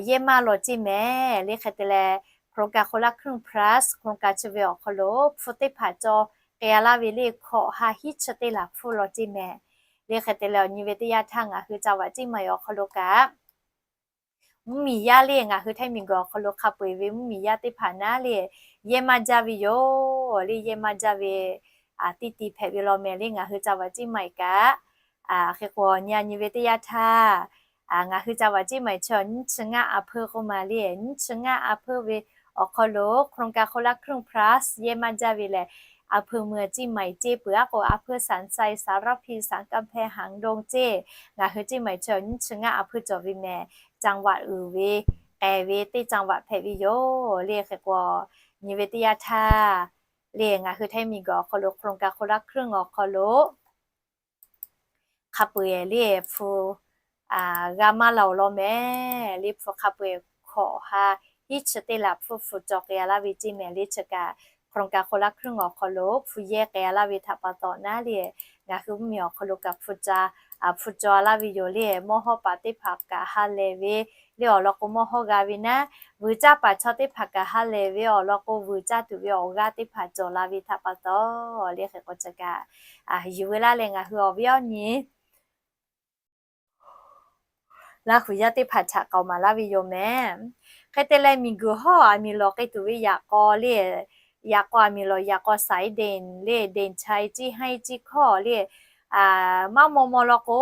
yehˇ maˇ law ceˇ mehˍ le. Hk'e te leh โครงการคนละครึ่ง plus โครงการ chi ve awˬ hk'aw lo hpu teˇ hpaˍ caw k'ai a laˇ ve le hkawꞈ ha hiˉ chi teˇ laˬ hpfuhˇ law ceˇ mehˍ le. Hk'e te leh awˬ nyi ve teˇ yanˇ htaˇ ngaˬ hui จังหวัดเชียงใหม่ awˬ hk'aw lo kaꞈ mvuhˇmiˬ yaˇ le ngaˬ hui ไทย miˬguiˬ awˬ hk'aw lo hk'a peu-eˬ ve mvuhˇmiˬ yaˇ teˇ hpaˍ naˉ le yehˇ maˇ jaˇ ve yoˬ le. Yehˇ maˇ jaˇ ve teˇ ti hpehꞈ ve law mehˍ le ngaˬ hui จังหวัดเชียงใหม่ kaꞈ. Hk'e k'o awˬ nyi a nyi ve teˇ yanˇ htaˇ ngaˬ hui จังหวัดเชียงใหม่ chi nyiˇ chi ngaˇ อำเภอ k'oˆ ma le, nyiˇ chi ngaˇ อำเภอ ve awˬ hk'aw lo โครงการคนละครึ่ง plus yehˇ maˇ jaˇ ve lehˬ, อำเภอเมือง เชียงใหม่ ceˇ peuˬ aˉ k'o อำเภอสันทราย สารพี สันกำแพง หางดง ceˇ. Ngaˬ hui เชียงใหม่ chi nyiˇ chi ngaˇ อำเภอ cawˬ ve mehˍ. จังหวัด uiˍ ve k'ai ve teˇ จังหวัด hpehꞈ ve yoˬ le. Hk'e k'o nyi ve teˇ yanˇ htaˇ le ngaˬ hui ไทย miˬguiˬ awˬ hk'aw lo โครงการคนละครึ่ง awˬ hk'aw lo hk'a peu-eˬ le hpu g'a maˇ laˬ law mehˍ le. Hpu hk'a peu-eˬ hkawꞈ ha hiˉ chi teˇ laˬ hpfuhˇ hpu caw k'ai a laˇ ve ceˇ mehˍ le. Chi kaꞈ โครงการคนละครึ่ง awˬ hk'aw lo hpu yehˇ k'ai a laˇ ve htaꞈ pa taw naˉ le ngaˬ hui mvuhˇmiˬ awˬ hk'aw lo kaꞈ hpu caw a laˇ ve yoˬ le. Mawˇ hawˇ paˍ teˇ hpaˍ kaꞈ ha lehˬ ve le awˬ lawn k'o mawˇ hawˇ g'a ve naˉ, vuiˬ caˇ paˍ chaw teˇ hpaˍ kaꞈ ha lehˬ ve awˬ lawn k'o vuiˬ caˇ tuˬ ve awˬ g'aˇ teˇ hpaˍ cawˬ la ve htaꞈ pa taw le. Hk'e k'o chi kaꞈ yuˬ ve laˇ leh ngaˬ hui awˬ viˉ awˬ nyi Laˇ huˍ yaˇ teˇ hpaˍ htaꞈ k'aoˍ maˍ laˇ ve yoˬ mehˍ. Hk'e te leh miˬguiˬ hawˇ aˬ miˍ lawˬ k'ai tuˬ ve yaꞈ k'aw le, yaꞈ k'aw aˬ miˍ lawˬ yaꞈ k'aw สายเด่น le เด่นชัย Cihaiˇ Ciˇ hkawˇ le maˇ maw maw law k'o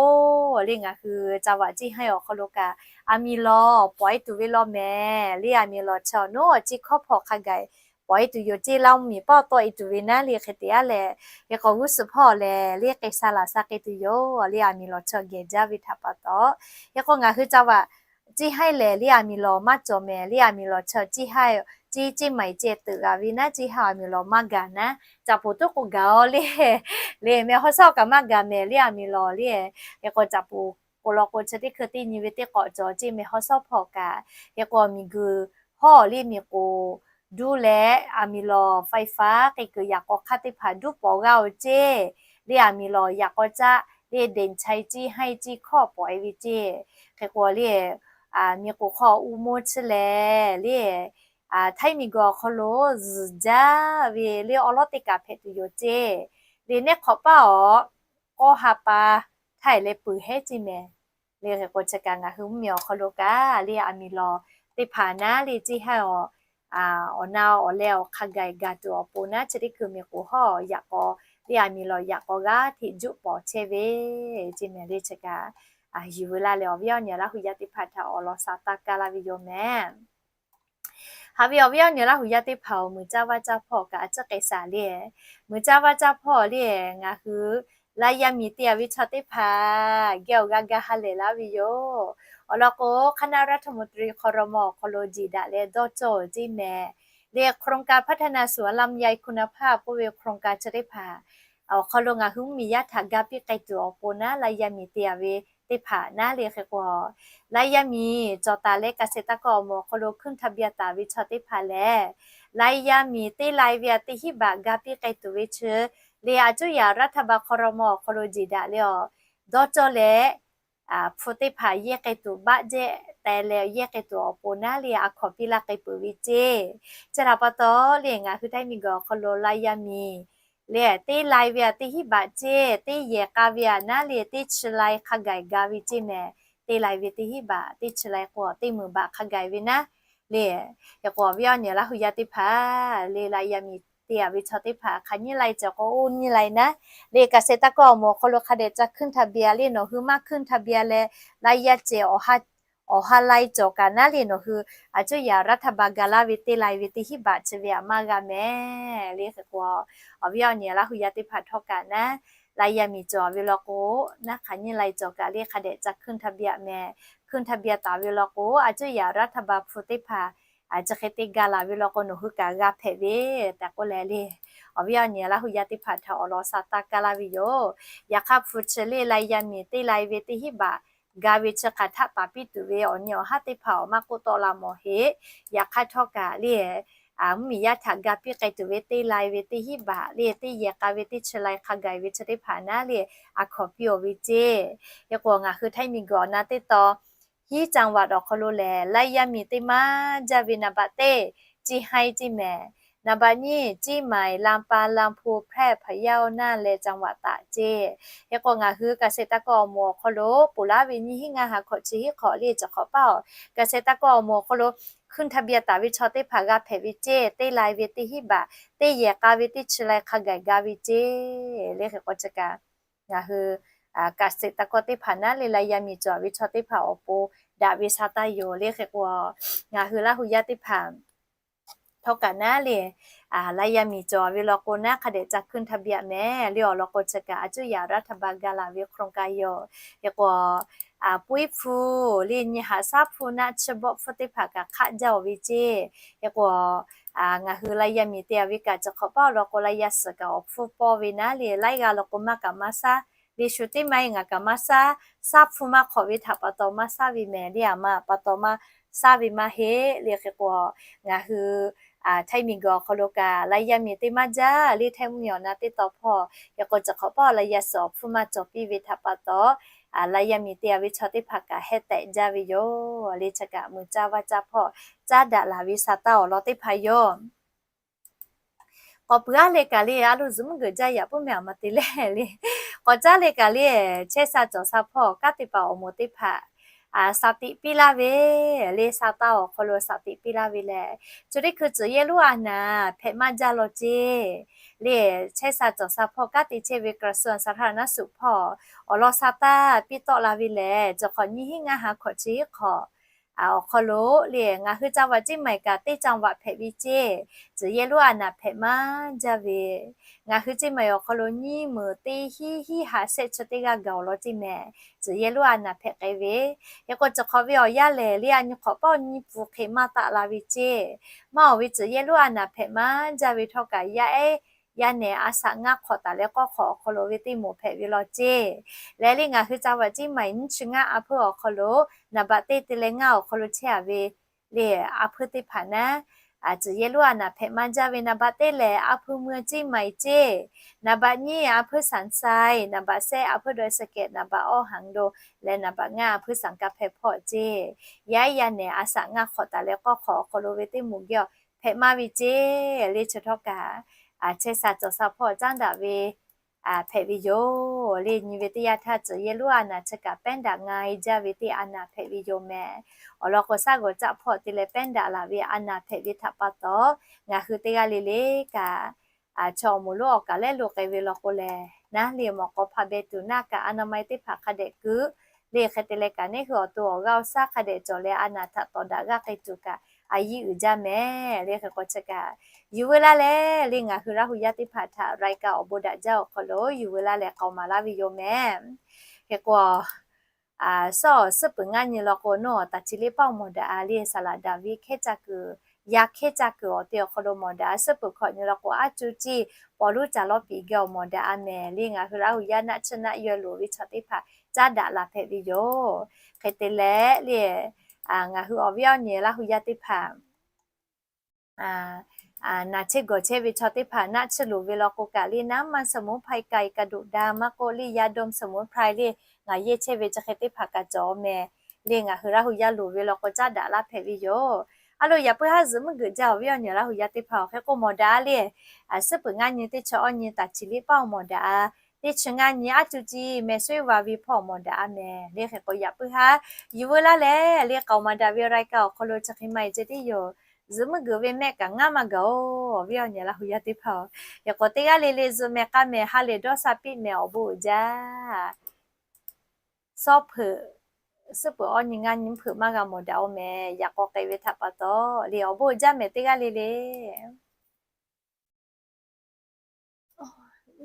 le ngaˬ hui จังหวัด Cihaiˇ awˬ hk'aw lo kaꞈ aˬ miˍ lawˬ pawˍ e tuˬ ve law mehˍ le. Aˬ miˍ lawˬ chaw naˉ awˬ ciˇ hkawˇ hpawˇ hk'a gaˬ pawˍ e tuˬ yoˬ ceˇ. Laˇ miˬ pawˆ tawˆ e tuˬ ve naˉ le hk'e te a leh, hk'e k'o g'uˇ suhˍ hpawˇ lehˬ le k'ai sha laˬ sha k'ai tuˬ yoˬ le. Aˬ miˍ lawˬ chaw gehˬ jaˇ ve htaꞈ pa taw, hk'e k'o ngaˬ hui จังหวัด Cihaiˇ lehˬ le aˬ miˍ lawˬ maˇ cawˬ mehˍ le. Aˬ miˍ lawˬ chaw Cihaiˇ, Cihaiˇ Cihmaiˍ ceh teuꞈ g'a ve naˉ Cihaiˇ aˬ miˍ lawˬ maˇ gaˬ naˉ, caꞈ poˍ tuˉ k'o gaˬ aw le. Le meh hawˉ shawˉ kaꞈ maˇ gaˬ mehˍ le aˬ miˍ lawˬ le. Hk'e k'o caꞈ poˍ k'o law k'o chi teˇ hkui teˇ nyi ve teˇ k'awꞈ cawˬ ceˇ meh hawˉ shawˉ hpawˇ kaꞈ. Hk'e k'o miˬguiˬ hawˇ le miˬ k'oˍ duˇ leh aˬ miˍ lawˬ ไฟฟ้า k'ai kuiˬ yaꞈ k'aw hk'aˇ teˇ hpaˍ duˇ pawˍ g'aˇ oˬ ceˇ. Le aˬ miˍ lawˬ yaꞈ k'aw caˆ le เด่นชัย Cihaiˇ Ciˇ hkawˇ pawˍ e ve ceˇ. Hk'e k'o le miˬ k'oˍ hk'aw uˇ moˇ chi lehˬ le Htaiˇ miˬguiˬ awˬ hk'aw lo zuhˬ jaˇ ve le awˉ lawˉ teˇ kaꞈ hpehꞈ tuˬ yoˬ ceˇ. Le neˉ hk'awꞈ paˇ awˬ k'awˇ ha pa htaiˍ leh peuˬ hehˉ ceˇ mehˍ. Le hk'e k'o chi kaꞈ ngaˬ hui mvuhˇmiˬ awˬ hk'aw lo kaꞈ le aˬ miˍ lawˬ teˇ hpaˍ naˉ le Cihaiˇ awˬ awˬ na awˬ leh awˬ hk'a gaˬ gaˬ tuˬ awˬ pon naˉ chi teˇ hkui miˬ k'oˍ hawˇ yaꞈ k'aw le aˬ miˍ lawˬ yaꞈ k'aw g'aˇ hteꞈ juˆ pawˍ chehˇ ve ceˇ mehˍ le. Chi kaꞈ yuˬ veu laˇ leh awˬ viˉ awˬ nyi Laˇ huˍ yaˇ teˇ hpaˍ htaꞈ awˬ lawn sha taˇ kaˇ laˇ ve yoˬ mehˍ. Haꞈ ve awˬ viˉ awˬ nyi Laˇ huˍ yaˇ teˇ hpaˍ-oˬ, meuꞈ caˇ vaˇ caˇ hpawˇ kaꞈ a ciˉ k'ai shaˍ le. Meuꞈ caˇ vaˇ caˇ hpawˇ le ngaˬ hui Laˇ yaˇ miˬ te a ve chaw teˇ hpaˍ geh awˬ g'a ga ha lehˬ laˇ ve yoˬ. Awˬ lawn k'o คณะรัฐมนตรี ครม. awˬ hk'aw lo jiˬ daꞈ leh dawˇ cawˇ ceˇ mehˍ. Le โครงการพัฒนาสวนลำไยคุณภาพ k'oˆ ve โครงการ chi teˇ hpaˍ awˬ hk'aw lo ngaˬ hui mvuhˇmiˬ yaˇ htaꞈ ga piˇ k'ai tuˬ awˬ pon naˉ Laˇ yaˇ miˬ te a ve teˇ hpaˍ naˉ le hk'e k'o, Laˇ yaˇ miˬ cawˬ taˍ leh เกษตรกร awˬ moˍ awˬ hk'aw lo hkuiˇ htaˇ biˇ taˍ ve chaw teˇ hpaˍ lehˬ, Laˇ yaˇ miˬ teˇ lai ve a teˇ hinˉ baꞈ ga piˇ k'ai tuˬ ve chi le a cuˇ yaꞈ รัฐบาล ครม. awˬ hk'aw lo jiˬ daꞈ leh awˬ dawˇ cawˇ leh hpu teˇ hpaˍ yehˇ k'ai tuˬ baˆ jehˇ teh leh yehˇ k'ai tuˬ awˬ pon naˉ le a hkawꞈ piˇ laˇ k'ai peuˬ ve ceˇ. Chi htaꞈ pa taw le ngaˬ hui Htaiˇ miˬguiˬ awˬ hk'aw lo Laˇ yaˇ miˬ le teˇ lai ve a teˇ hinˉ baꞈ ceˇ, teˇ yehˬ k'a ve a naˉ le teˇ chi lai hk'a gaˬ ga ve ceˇ mehˍ. Teˇ lai ve teˇ hinˉ baꞈ, teˇ chi lai k'o teˇ meunˍ baꞈ hk'a gaˬ ve naˉ le. Hk'e k'o awˬ viˉ awˬ nyi Laˇ huˍ yaˇ teˇ hpaˍ le Laˇ yaˇ miˬ te a ve chaw teˇ hpaˍ hk'aˬ nyiˇ lai cawˬ k'o oˇ nyiˇ lai naˉ le เกษตรกร awˬ moˍ awˬ hk'aw lo hk'a dehꞈ ca hkuiˇ htaˇ biˇ a le nawˬ hui maˇ hkuiˇ htaˇ biˇ a leh Laˇ yaˇ ceh awˬ ha laiˉ cawˬ kaꞈ naˉ le nawˬ hui a cuˇ yaꞈ รัฐบาล ga laˇ ve teˇ lai ve teˇ hinˉ baꞈ chi ve a maˇ g'a mehˍ le. Hk'e k'o awˬ viˉ awˬ nyi Laˇ huˍ yaˇ teˇ hpaˍ htawˇ kaꞈ naˉ Laˇ yaˇ miˬ cawˬ ve law k'o naˉ hk'aˬ nyiˇ lai cawˬ kaꞈ le hk'a dehꞈ ca hkuiˇ htaˇ biˇ a mehˍ. Hkuiˇ htaˇ biˇ a taˍ ve law k'o a cuˇ yaꞈ รัฐบาล hpu teˇ hpaˍ chi hk'e te ga laˬ ve law k'o nawˬ hui kaꞈ g'a hpehꞈ ve tehꞈ k'oˆ leh le awˬ viˉ awˬ nyi Laˇ huˍ yaˇ teˇ hpaˍ htaꞈ awˬ lawn sha taˇ kaˇ laˇ ve yoˬ. Yaꞈ hk'aˇ hpu chi le Laˇ yaˇ miˬ teˇ lai ve teˇ hinˉ baꞈ ga ve chi hk'aˬ htaˆ taˍ piˇ tuˬ ve awˬ nyi awˬ haˉ teˇ hpaˍ awˬ maˇ k'oˆ tawˆ la mawˬ heˆ. Yaꞈ hk'aˇ htawˇ kaꞈ le, mvuhˇmiˬ yaˇ htaꞈ ga piˇ k'ai tuˬ ve teˇ lai ve teˇ hinˉ baꞈ le, teˇ yehˬ k'a ve teˇ chi lai hk'a gaˬ ve chi teˇ hpaˍ naˉ le, a hkawnˍ piˇ-oˬ ve ceˇ. Hk'e k'o ngaˬ hui htaiˇ miˬguiˬ awˬ na teˇ tawn hiˉ จังหวัด awˬ hk'aw lo lehˬ, laiˇ yaˇ miˬ teˇ maˇ jaˇ ve naˍ baꞈ teˇ, เชียงราย ceˇ mehˍ. Naˍ baꞈ nyiˇ, เชียงใหม่, ลำปาง, ลำพูน, แพร่, พะเยา naˇ leh จังหวัดตาก ceˇ. Hk'e k'o ngaˬ hui เกษตรกร awˬ moˍ awˬ hk'aw lo ponˬ laˇ ve nyiˇ hinˉ ngaˇ ha hkawꞈ chi hiˉ hk'awꞈ le, chi hk'awꞈ paˇ awˬ เกษตรกร awˬ moˍ awˬ hk'aw lo ขึ้นทะเบียน taˍ ve chaw teˇ hpaˍ g'a hpehꞈ ve ceˇ. Teˇ lai ve teˇ hinˉ baꞈ, teˇ yehˬ k'a ve teˇ chi lai hk'a gaˬ ga ve ceˇ. Le hk'e k'o chi kaꞈ ngaˬ hui เกษตรกร teˇ hpaˍ naˉ le, laiˇ yaˇ miˬ cawˬ ve chaw teˇ hpaˍ awˬ pon daꞈ ve sha taˇ yoˬ. Le hk'e k'o ngaˬ hui Laˇ hu yaˇ teˇ hpaˍ htawˇ kaꞈ naˉ le, laiˇ yaˇ miˬ cawˬ ve law k'o naˉ hk'a dehꞈ ca ขึ้นทะเบียน mehˍ le. Awˬ lawn k'o chi kaꞈ a cuˇ yaꞈ รัฐบาล ga laˬ ve โครงการ yoˬ. Hk'e k'o puiˉ hpu le, nyi haꞈ shaˉ hpu naˆ chi bawˆ hpu teˇ hpaˍ kaꞈ hk'aˆ jaˇ-oˬ ve ceˇ. Hk'e k'o ngaˬ hui laiˇ yaˇ miˬ te-a ve kaꞈ, chi hk'awꞈ paˇ awˬ lawn k'o laiˇ yaˇ suhˍ kaꞈ awˬ hpfuhˇ pawˇ ve naˉ le, laiˉ g'aˇ law k'o maˇ kaꞈ maˇ shaˉ. Le shu teˇ maˇ-e ngaˬ kaꞈ maˇ shaˉ. Shaˉ hpu maˇ hk'awꞈ ve htaꞈ pa taw maˇ shaˉ ve mehˍ le, aˬ ma pa taw maˇ shaˉ ve maˇ heˆ. Le hk'e k'o ngaˬ hui htaiˇ miˬguiˬ awˬ hk'aw lo kaꞈ laiˇ yaˇ miˬ teˇ maˇ jaˇ le, htaiˇ mvuhˇmiˬ awˬ na teˇ tawn hpawˇ. Hk'e k'o chi hk'awꞈ paˇ laiˇ yaˇ suhˍ awˬ hpfuhˇ maˇ cawˬ piˇ ve htaꞈ pa taw, laiˇ yaˇ miˬ te-a ve chaw teˇ hpaˍ kaꞈ heh tehꞈ jaˇ ve yoˬ. Le chi kaꞈ mui caˇ vaˇ caˇ hpawˇ caˉ daꞈ laˬ ve sha taˇ awˬ lawn teˇ hpaˍ yoˬ. K'awꞈ puiˉ-aˉ le kaꞈ le, a loˬ zuhꞈ mvuhˇ geuꞈ jaˇ yaꞈ puiˉ meh aˬ ma te leh le. K'awꞈ caˉ le kaꞈ le, chehˇ sha cawˬ sha hpawˇ kanˉ te paˍ awˬ moˍ teˇ hpaˍ shaˍ tiꞈ piˇ laˇ ve le, sha taˇ awˬ hk'aw lo shaˍ tiꞈ piˇ laˇ ve lehˬ, chi teˇ hkui tcuhˬ yehˇ lonˉ a naˍ hpehꞈ maˇ jaˇ law ceˇ. Le chehˇ sha cawˬ sha hpawˇ kanˉ te chehˇ ve กระทรวงสาธารณสุข hpawˇ awˬ lawn sha taˇ piˇ tawˆ la ve lehˬ, cawˬ hk'awꞈ nyiˇ hinˉ ngaˇ ha hkawꞈ chi hiˉ hk'awꞈ awˬ hk'aw lo le, ngaˬ hui จังหวัด ceˇ maˬ kaꞈ teˇ จังหวัด hpehꞈ ve ceˇ, tcuhˬ yehˇ lonˉ a naˍ hpehꞈ maˇ jaˇ ve. Ngaˬ hui ceˇ maˬ awˬ hk'aw lo nyiˇ meunˍ teˇ hiˉ hiˉ ha shehˆ chi teˇ g'aˇ gaˬ awˬ lawn ceˇ mehˍ, tcuhˬ yehˇ lonˉ a naˍ hpehꞈ k'ai ve. Hk'e k'o chi hk'awꞈ ve awˬ yanˇ lehˬ le, a nyi hk'awꞈ paˇ awˬ nyi pfuhˍ hk'e maˇ taˆ la ve ceˇ. Maˇ awˬ ve tcuhˬ yehˇ lonˉ a naˍ hpehꞈ maˇ jaˇ ve htawˇ kaꞈ yaˇ ehˉ yaˇ nehˬ a shaꞈ ngaˇ hk'awꞈ taˍ leh k'awˇ hk'awꞈ awˬ hk'aw lo ve teˇ moˍ hpehꞈ ve law ceˇ. Leh le ngaˬ hui จังหวัด ceˇ maˬ nyiˇ chi ngaˇ a hpuiˇ awˬ hk'aw lo naˍ baꞈ teˇ te leh ngaˇ awˬ hk'aw lo chehˇ-a ve le, a hpuiˇ teˇ hpaˍ naˉ tcuhˬ yehˇ lonˉ a naˍ hpehꞈ maˇ jaˇ ve naˍ baꞈ teˇ lehˬ, a hpuiˇ mui ceˇ maˬ ceˇ, naˍ baꞈ nyiˇ a hpuiˇ สันทราย, naˍ baꞈ shehˆ a hpuiˇ ดอยสะเก็ด, naˍ baꞈ awˇ หางดง, leh naˍ baꞈ ngaˇ a hpuiˇ สังกำแพง hpawˇ ceˇ. Yaˇ ehˉ yaˇ nehˬ a shaꞈ ngaˇ hk'awꞈ taˍ leh k'awˇ hk'awꞈ awˬ hk'aw lo ve teˇ moˍ geh hpehꞈ maˇ ve ceˇ. Le chi htawˇ kaꞈ chehˇ sha cawˬ sha hpawˇ caˉ daꞈ ve hpehꞈ ve yoˬ. Le nyi ve teˇ yanˇ htaˇ tcuhˬ yehˇ lonˉ a naˍ chi kaꞈ แป้น daꞈ nga-e jaˇ ve teˇ a naˍ hpehꞈ ve yoˬ mehˍ. Awˬ lawn k'o shaˉ g'awˬ caˆ hpawˇ te leh แป้น daꞈ laˬ ve a naˍ hpehꞈ ve htaꞈ pa taw, ngaˬ hui teˇ g'aˇ le le kaꞈ chaw awˬ moˍ lonˉ awˬ kaˬ lehˉ lo k'ai ve law k'o lehˬ, naˉ le mawˬ k'aw hpa beh tuˬ naˆ kaꞈ อนามัย teˇ hpaˍ hk'a dehꞈ keu le. Hk'e te leh kaꞈ neˇ hui awˬ to awˬ g'aˇ awˬ shaˉ hk'a dehꞈ cawˬ leh a naˍ htaꞈ tawˍ daꞈ g'aˇ k'ai tuˬ kaꞈ a yiˇ uiˍ jaˇ mehˍ. Le hk'e k'o chi kaꞈ yuˬ veu laˇ leh le ngaˬ hui Laˇ hu yaˇ teˇ hpaˍ htaꞈ รายการ awˬ bon daꞈ jaˇ awˬ hk'aw lo yuˬ veu laˇ leh k'aoˍ maˍ laˇ ve yoˬ mehˍ. Hk'e k'o shaw suhˉ peuˬ ngaˇ nyi law k'o, nawˬ taˍ chi liˇ paˇ awˬ mawˬ daꞈ-a le, saˍ laꞈ daꞈ ve hkehˉ caˇ kuiˬ, yaˇ hkehˉ caˇ kuiˬ awˬ te awˬ hk'aw lo mawˬ daꞈ-a. Suhˉ peuˬ hkawꞈ nyi law k'o, aˉ cuˇ ciˇ paw luˉ caˬ lawˉ piˍ geh awˬ mawˬ daꞈ-a mehˍ. Le ngaˬ hui Laˇ hu yaˇ naˆ tsuhˇ naˆ yaweh loˍ ve chaw teˇ hpaˍ caˉ daꞈ laˬ hpehꞈ ve yoˬ. Hk'e te leh le ngaˬ hui awˬ viˉ awˬ nyi Laˇ hu yaˇ teˇ hpaˍ naˬ chehˇ gawˬ chehˇ ve chaw teˇ hpaˍ naˆ tsuhˇ loˍ ve law k'o kaꞈ le, น้ำมันสมุนไพร ไก่กระดูกดำ maˇ k'oˆ le ยาดมสมุนไพร le ngaˬ yehˇ chehˇ ve chi hk'e teˇ hpaˍ kaꞈ cawˬ mehˍ. Le ngaˬ hui Laˇ hu yaˇ loˍ ve law k'o caˉ daꞈ laˇ hpehꞈ ve yoˬ. A loˬ yaꞈ puiˉ haˉ zuhꞈ mvuhˇ geuꞈ jaˇ awˬ viˉ awˬ nyi Laˇ hu yaˇ teˇ hpaˍ-oˬ, hk'e k'o mawˬ daꞈ-a le, suhˉ peuˬ ngaˇ nyi teˇ chi awˇ nyi taˍ chi liˇ paˇ awˬ mawˬ daꞈ-a. Teˇ chi ngaˇ nyi aˉ cuˇ ciˇ meh suiˉ va ve hpawˇ mawˬ daꞈ-a mehˍ. Le hk'e k'o yaꞈ puiˉ haˉ yuˬ veu laˇ leh le k'aoˍ maˍ daꞈ ve รายการ awˬ hk'aw lo chi hk'e maˇ heˆ ceh tiˉ yoˬ. Zuhꞈ mvuhˇ geuꞈ ve mehˆ kaꞈ ngaˇ maˇ gaˬ-oˬ, awˬ viˉ awˬ nyi Laˇ hu yaˇ teˇ hpaˍ-oˬ. Hk'e k'o teˇ g'aˇ le le zuhꞈ meh k'aˇ meh ha lehˬ dawˇ sha piˇ meh awˬ bon uiˍ jaˇ. Sawˉ hpeuꞈ, suhˉ peuˬ awˇ nyi ngaˇ nyi hpeuꞈ maˇ g'a mawˬ daꞈ-oˬ mehˍ. Yaꞈ k'aw k'ai ve htaꞈ pa taw le awˬ bon uiˍ jaˇ mehˍ teˇ g'aˇ le le.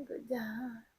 G'uiˬ jaˇ.